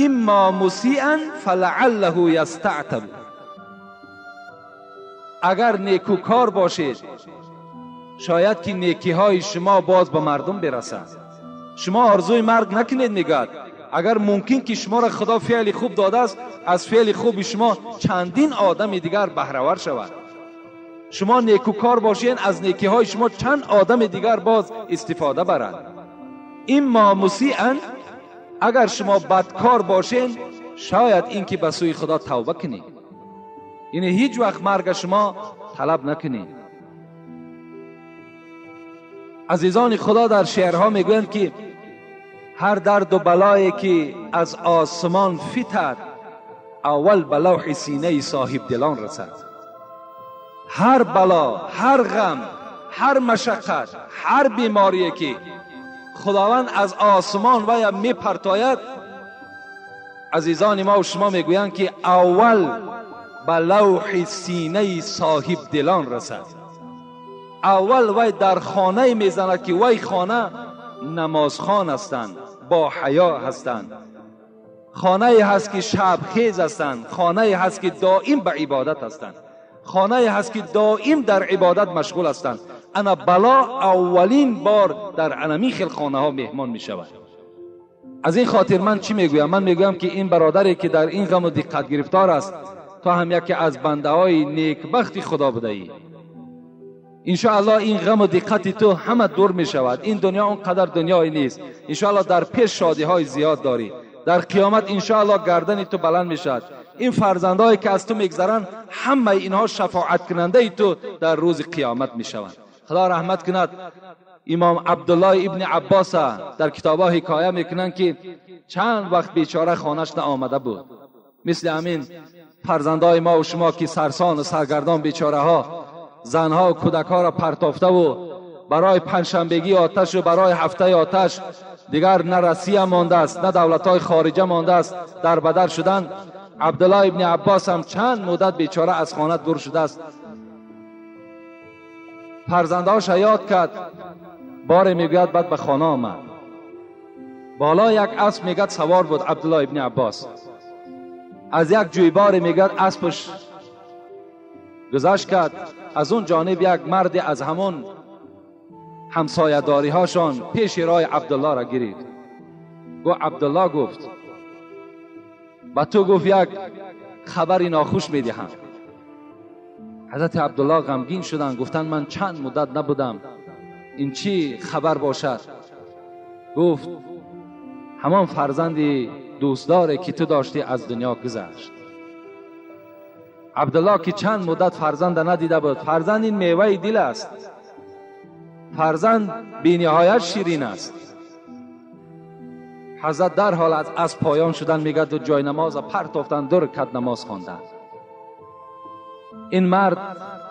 иммо мусиан фалааллаҳу ястаътаб. Агар некӯкор бошед, шояд ки некиҳои шумо боз ба мардум бирасад. Шумо орзуи марг накунед, мегӯяд. Агар мумкин ки шуморо Худо феъли хуб додааст, аз феъли хуби шумо чандин одами дигар баҳравар шавад. Шумо некӯкор бошед, аз некиҳои шумо чанд одами дигар боз истифода барад. Иммо мусиан, агар шумо бадкор бошед, шояд ин ки ба сӯи Худо тавба кунед. Яъне ҳеҷ вақт марга шумо талаб накунед. Азизони Худо дар шеърҳо мегӯянд, ки ҳар дарду балое ки аз осмон фитад, аввал ба лавҳи синаи соҳибдилон расад. Ҳар бало, ҳар ғам, ҳар машаққат, ҳар беморие ки Худованд аз осмон вая мепартояд, азизони мо шумо мегӯянд, ки аввал ба лавҳи синаи соҳибдилон расад. Аввал вай дар хонае мезанад, ки вай хона намозхон ҳастанд, бо ҳаё ҳастанд, хонае ҳаст, ки шабхез ҳастанд, хонае ҳаст, ки доим ба ибодат ҳастанд, хонае ҳаст, ки доим дар ибодат машғул ҳастанд. Ана бало аввалин бор дар анамин хел хонаҳо меҳмон мешавад. Аз ин хотир ман чӣ мегӯям? Ман мегӯям, ки ин бародаре ки дар ин ғаму диққат гирифтор аст, то ҳам яке аз бандаҳои некбахти Худо будаӣ. Иншоаллоҳ, ин ғаму диққати ту ҳама дур мешавад. Ин дунё он қадар дунёе нест. Иншоаллоҳ, дар пеш шодиҳои зиёд дорӣ. Дар қиёмат, иншоаллоҳ, гардани ту баланд мешавад. Ин фарзандҳое ки аз ту мегзаранд, ҳамаи инҳо шафоаткунандаи ту дар рӯзи қиёмат мешаванд. Худо раҳмат кунад имом Абдуллоҳ ибни Аббоса. Дар китобҳо ҳикоя мекунанд, ки чанд вақт бечора хонаш наомада буд. Мисли ҳамин фарзандҳои мо шумо, ки сарсону саргардон, бечораҳо занҳо кӯдакҳоро партофтаву барои панҷшанбегии оташу барои ҳафтаи оташ дигар на Россия мондааст, на давлатҳои хориҷа мондааст, дар бадар шуданд. Абдуллоҳ ибни Аббос ҳам чанд муддат бечора аз хона дур шудааст. Фарзандҳоша ёд кард. Боре, мегӯяд, баъд ба хона омад. Боло як асп, мегӯяд, савор буд Абдуллоҳ ибни Аббос. Аз як ҷӯйборе, мегӯяд, аспаш гузашт кард. Аз он ҷониб як марде аз ҳамон ҳамсоядориҳошон пеши роҳи Абдуллоҳро гирифт. Гуфт, Абдуллоҳ, гуфт, ба ту, гуфт, як хабари нохуш медиҳам. Ҳазрати Абдуллоҳ ғамгин шуданд, гуфтанд: ман чанд муддат набудам, ин чӣ хабар бошад? Гуфт: ҳамон фарзанди дӯстдоре ки ту доштӣ, аз дунё гузашт. Абдуллоҳ, ки чанд муддат фарзанда надида буд, фарзанд ин меваи дил аст, фарзанд бениҳоят ширин аст. Ҳазрат дарҳол аз асп поён шудан, мегӯяд, ҷои намоза партофтанд, ду ракат намоз хонданд. Ин мард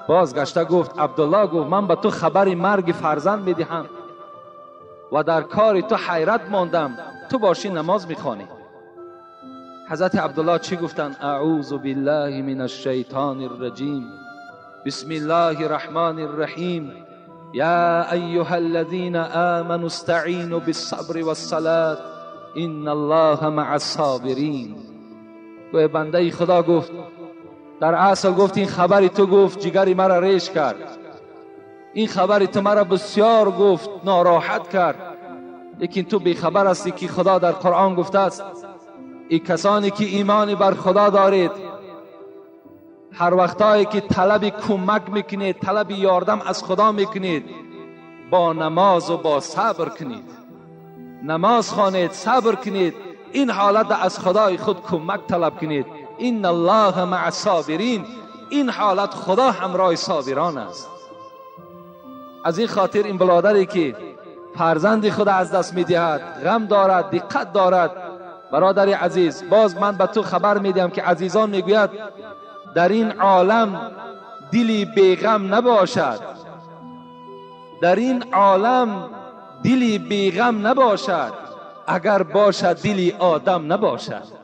бозгашта гуфт: Абдуллоҳ, гуфт, ман ба ту хабари марги фарзанд медиҳам ва дар кори ту ҳайрат мондам, ту бошӣ намоз мехонӣ. Ҳазрати Абдуллоҳ чӣ гуфтанд? Аъузу биллаҳи мин ашшайтони рраҷим, бисми ллоҳи рраҳмани рраҳим, я айюҳа аллазина аману истаъину биссабри вассалат, инна аллоҳа маа ссобирин. گوه بنده خدا گفت در اصل گفت این خبری تو گفت جگری مرا ریش کرد، این خبری تو مرا بسیار گفت ناراحت کرد، لیکن تو بیخبر هستی که خدا در قرآن گفته است ای کسانی که ایمان بر خدا دارید هر وقتایی که طلب کمک میکنید، طلب یاردم از خدا میکنید، با نماز و با صبر کنید، نماز خوانید، صبر کنید، این حالت از خدای خود کمک طلب کنید. ان الله مع الصابرین، این حالت خدا همراه صابران است. از این خاطر این برادری که فرزند خود از دست میدهد غم دارد، دقت دارد، برادر عزیز باز من به تو خبر میدهم که عزیزان میگوید در این عالم دلی بیغم نباشد، در این عالم دلی بیغم نباشد، اگر باشد دلی آدم نباشد.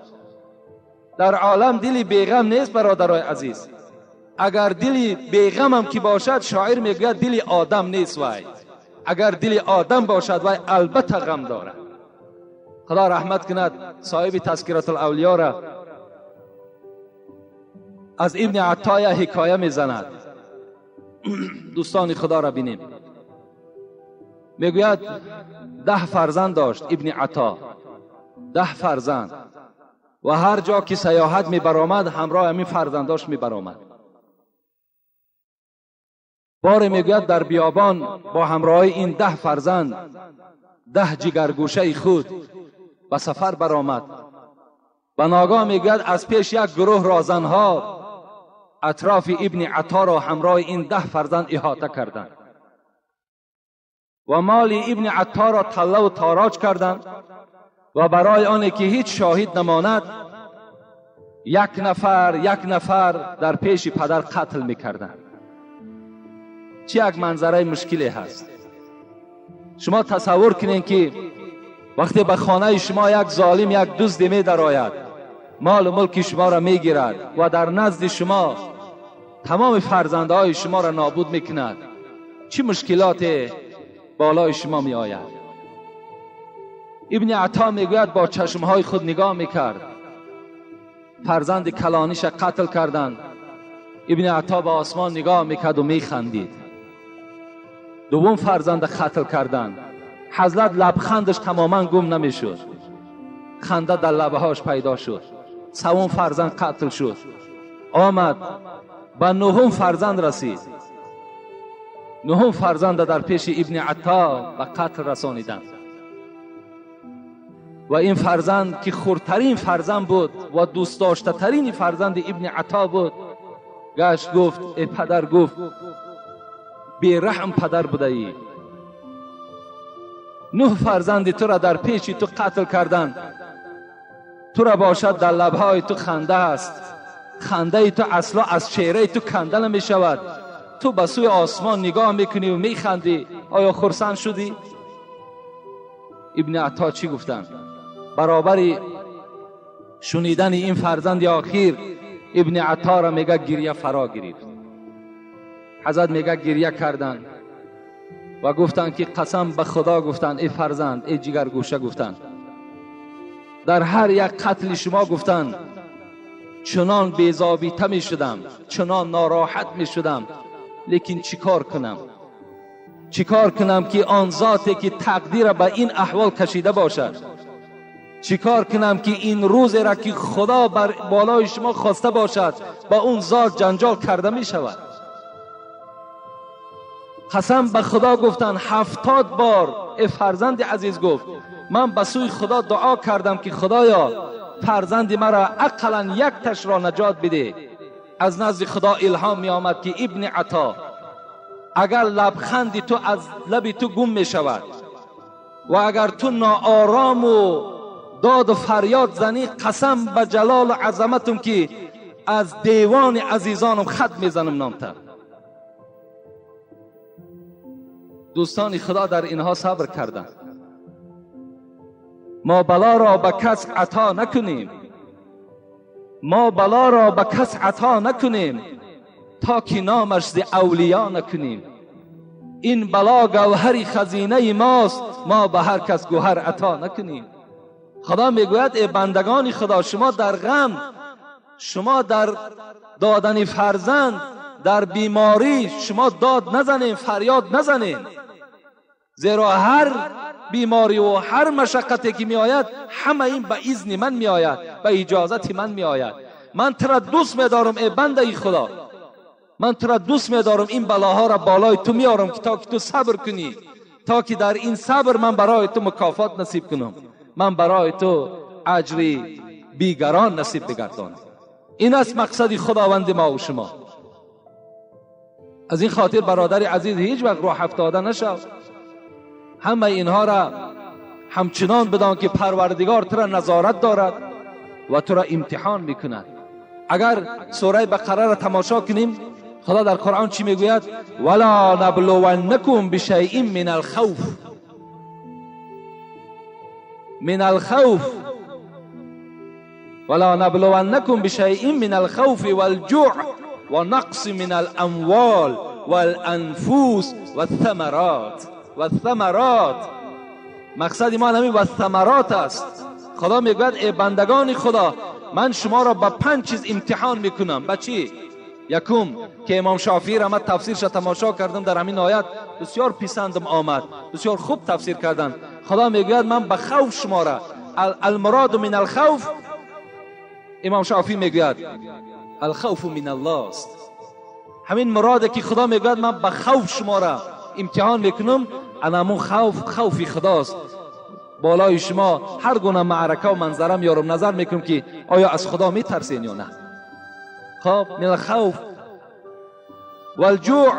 در عالم دلی بیغم نیست برادرای عزیز، اگر دلی بیغم هم که باشد شاعر میگوید دلی آدم نیست، وای اگر دلی آدم باشد وای البته غم دارد. خدا رحمت کند صاحب تذکرة الاولیا را از ابن عطا حکایه میزند. دوستان خدا را بینیم، میگوید 10 فرزند داشت ابن عطا، 10 فرزند، و هر جا که سیاحت میبرآمد همراه همین فرزنداش میبرآمد. بار میگوید در بیابان با همراه این 10 فرزند 10 جگرگوشه خود به سفر برآمد و ناگاه میگوید از پیش یک گروه رازنها اطراف ابن عطا را همراه این 10 فرزند احاطه کردند و مال ابن عطا را طله و تاراج کردند و برای آنی که هیچ شاهد نماند یک نفر یک نفر در پیش پدر قتل میکردند. چه یک منظره مشکلی هست. شما تصور کنین که وقتی به خانه شما یک ظالم یک دزد می درآید، مال و ملک شما را میگیرد و در نزد شما تمام فرزندهای شما را نابود میکند، چه مشکلات بالای شما می آید. ابن عطا میگوید با چشمهای خود نگاه میکرد، فرزند کلانیش قتل کردند. ابن عطا به آسمان نگاه میکرد و میخندید. دوم فرزند قتل کردند، حضرت لبخندش تماما گم نمیشد، خنده در لبهاش پیدا شد. سوم فرزند قتل شد، آمد به نهم فرزند رسید. نهم فرزند در پیش ابن عطا به قتل رسانیدند و این فرزند که خردترین فرزند بود و دوست داشته ترین فرزند ابن عطا بود، گشت گفت ای پدر، گفت بی رحم پدر بوده ای، 9 فرزند تو را در پیش تو قتل کردند، تو را باشد در لبهای تو خنده است، خنده تو اصلا از چهره تو کنده نمی شود، تو به سوی آسمان نگاه میکنی و میخندی، آیا خرسند شدی؟ ابن عطا چی گفتند؟ برابر شنیدن این فرزند آخیر ابن عطا را میگه گریه فرا گرفت. حضرت میگه گریه کردند و گفتند که قسم به خدا گفتند ای فرزند، ای جگرگوشه، گفتند در هر یک قتل شما گفتند چنان بی‌ضابطه می شدم، چنان ناراحت می شدم، لیکن چیکار کنم، چیکار کنم که آن ذاتی که تقدیر به این احوال کشیده باشد، چیکار کنم که این روز را که خدا بر بالای شما خواسته باشد با اون ذات جنجال کرده می شود. قسم به خدا گفتن 70 بار ای فرزند عزیز، گفت من به سوی خدا دعا کردم که خدایا فرزند مرا اقلا یک تش را نجات بده. از نزد خدا الهام می آمد که ابن عطا اگر لبخند تو از لب تو گم می شود و اگر تو ناآرام و داد و فریاد زنی، قسم به جلال و عظمتم که از دیوان عزیزانم خط میزنم نامتر. دوستان خدا در اینها صبر کردند. ما بلا را به کس عطا نکنیم، ما بلا را به کس عطا نکنیم تا که نامش ز اولیا نکنیم. این بلا گوهر خزینه ماست، ما به هر کس گوهر عطا نکنیم. خدا میگوید ای بندگان خدا، شما در غم شما در دادن فرزند، در بیماری شما داد نزنین، فریاد نزنین، زیرا هر بیماری و هر مشقتی که می آید همه این به اذن من می آید، به اجازت من می آید. من تو را دوست می دارم ای بنده خدا، من تو را دوست می دارم، این بلاها را بالای تو میارم که تا که تو صبر کنی، تا که در این صبر من برای تو مکافات نصیب کنم، من برای تو اجری بیگران نصیب بگردانم. این است مقصد خداوند ما و شما. از این خاطر برادر عزیز هیچ وقت روح افتاده نشو. همه اینها را همچنان بدان که پروردگار تو را نظارت دارد و تو را امتحان میکند. اگر سوره بقره را تماشا کنیم، خدا در قرآن چی میگوید؟ ولا نبلونکم بشیء من الخوف، من الخوف، ولا نبلونکم بشیء من الخوف والجوع ونقص من الاموال والانفس والثمرات. والثمرات، مقصد ما همین والثمرات است. خدا میگوید ای بندگان خدا، من شما را با 5 چیز امتحان میکنم. با چی؟ یکم که امام شافعی را من تفسیرش تماشا کردم در همین آیت، بسیار پسندم آمد، بسیار خوب تفسیر کردن. خدا میگوید من به خوف شما را، المراد من الخوف، امام شافعی میگوید الخوف من الله است. همین مراده که خدا میگوید من به خوف شما را امتحان میکنم، انمون خوف خوفی خداست. بالای شما هر گونه معرکه و منظره میارم، نظر میکنم که آیا از خدا میترسین یا نه. خب من الخوف والجوع،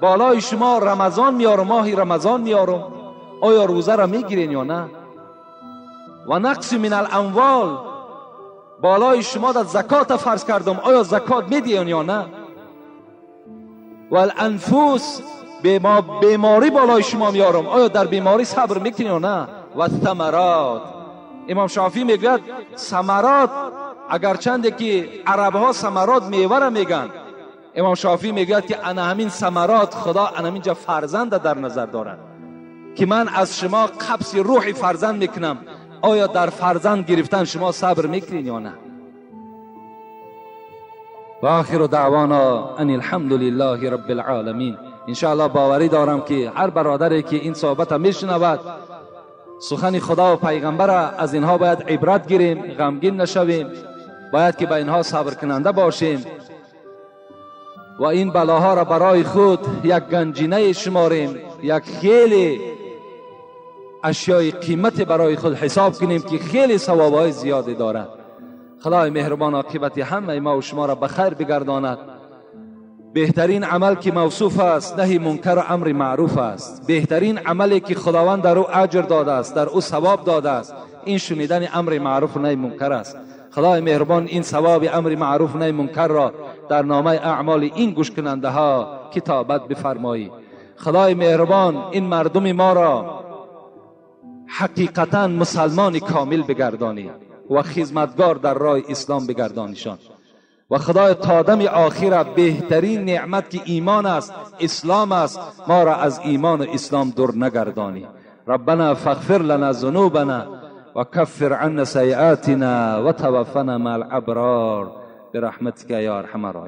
بالای شما رمضان میارم، ماهی رمضان میارم، آیا روزه را میگیرین یا نه. و نقص من الاموال، بالای شما در زکات فرض کردم، آیا زکات میدین یا نه. والانفس، بیماری بالای شما میارم، آیا در بیماری صبر میکنین یا نه. و ثمرات، امام شافعی میگوید ثمرات، اگرچند که عرب ها ثمرات میوه را میگن، امام شافعی میگوید که انا همین ثمرات خدا انا همینجا فرزند در نظر دارد که من از شما قبض روح فرزند میکنم، آیا در فرزند گرفتن شما صبر میکنین یا نه. و آخر دعوانا ان الحمد لله رب العالمین. انشاءالله باوری دارم که هر برادری که این صحبت میشنود، سخن خدا و پیغمبر، از اینها باید عبرت گیریم، غمگین نشویم، باید که به اینها صبر کننده باشیم و این بلاها را برای خود یک گنجینه شماریم، یک خیلی اشیای قیمت برای خود حساب کنیم که خیلی ثوابهای زیادی دارد. خدای مهربان عاقبت همه ما و شما را به خیر بگرداند. بهترین عمل که موصوف است نهی منکر و امر معروف است. بهترین عملی که خداوند در او اجر داده است، در او ثواب داده است، این شنیدن امر معروف و نهی منکر است. خدای مهربان این ثواب امر معروف و نهی منکر را در نامه اعمال این گوش کننده ها کتابت بفرمایی. خدای مهربان این مردم ما را حقیقتا مسلمان کامل بگردانی و خدمتگار در راه اسلام بگردانیشان. و خدای تا دم آخر بهترین نعمت که ایمان است، اسلام است، ما را از ایمان و اسلام دور نگردانی. ربنا فاغفر لنا ذنوبنا و کفر عنا سیئاتنا و توفنا مع الابرار برحمتک یا ارحم الراحمین.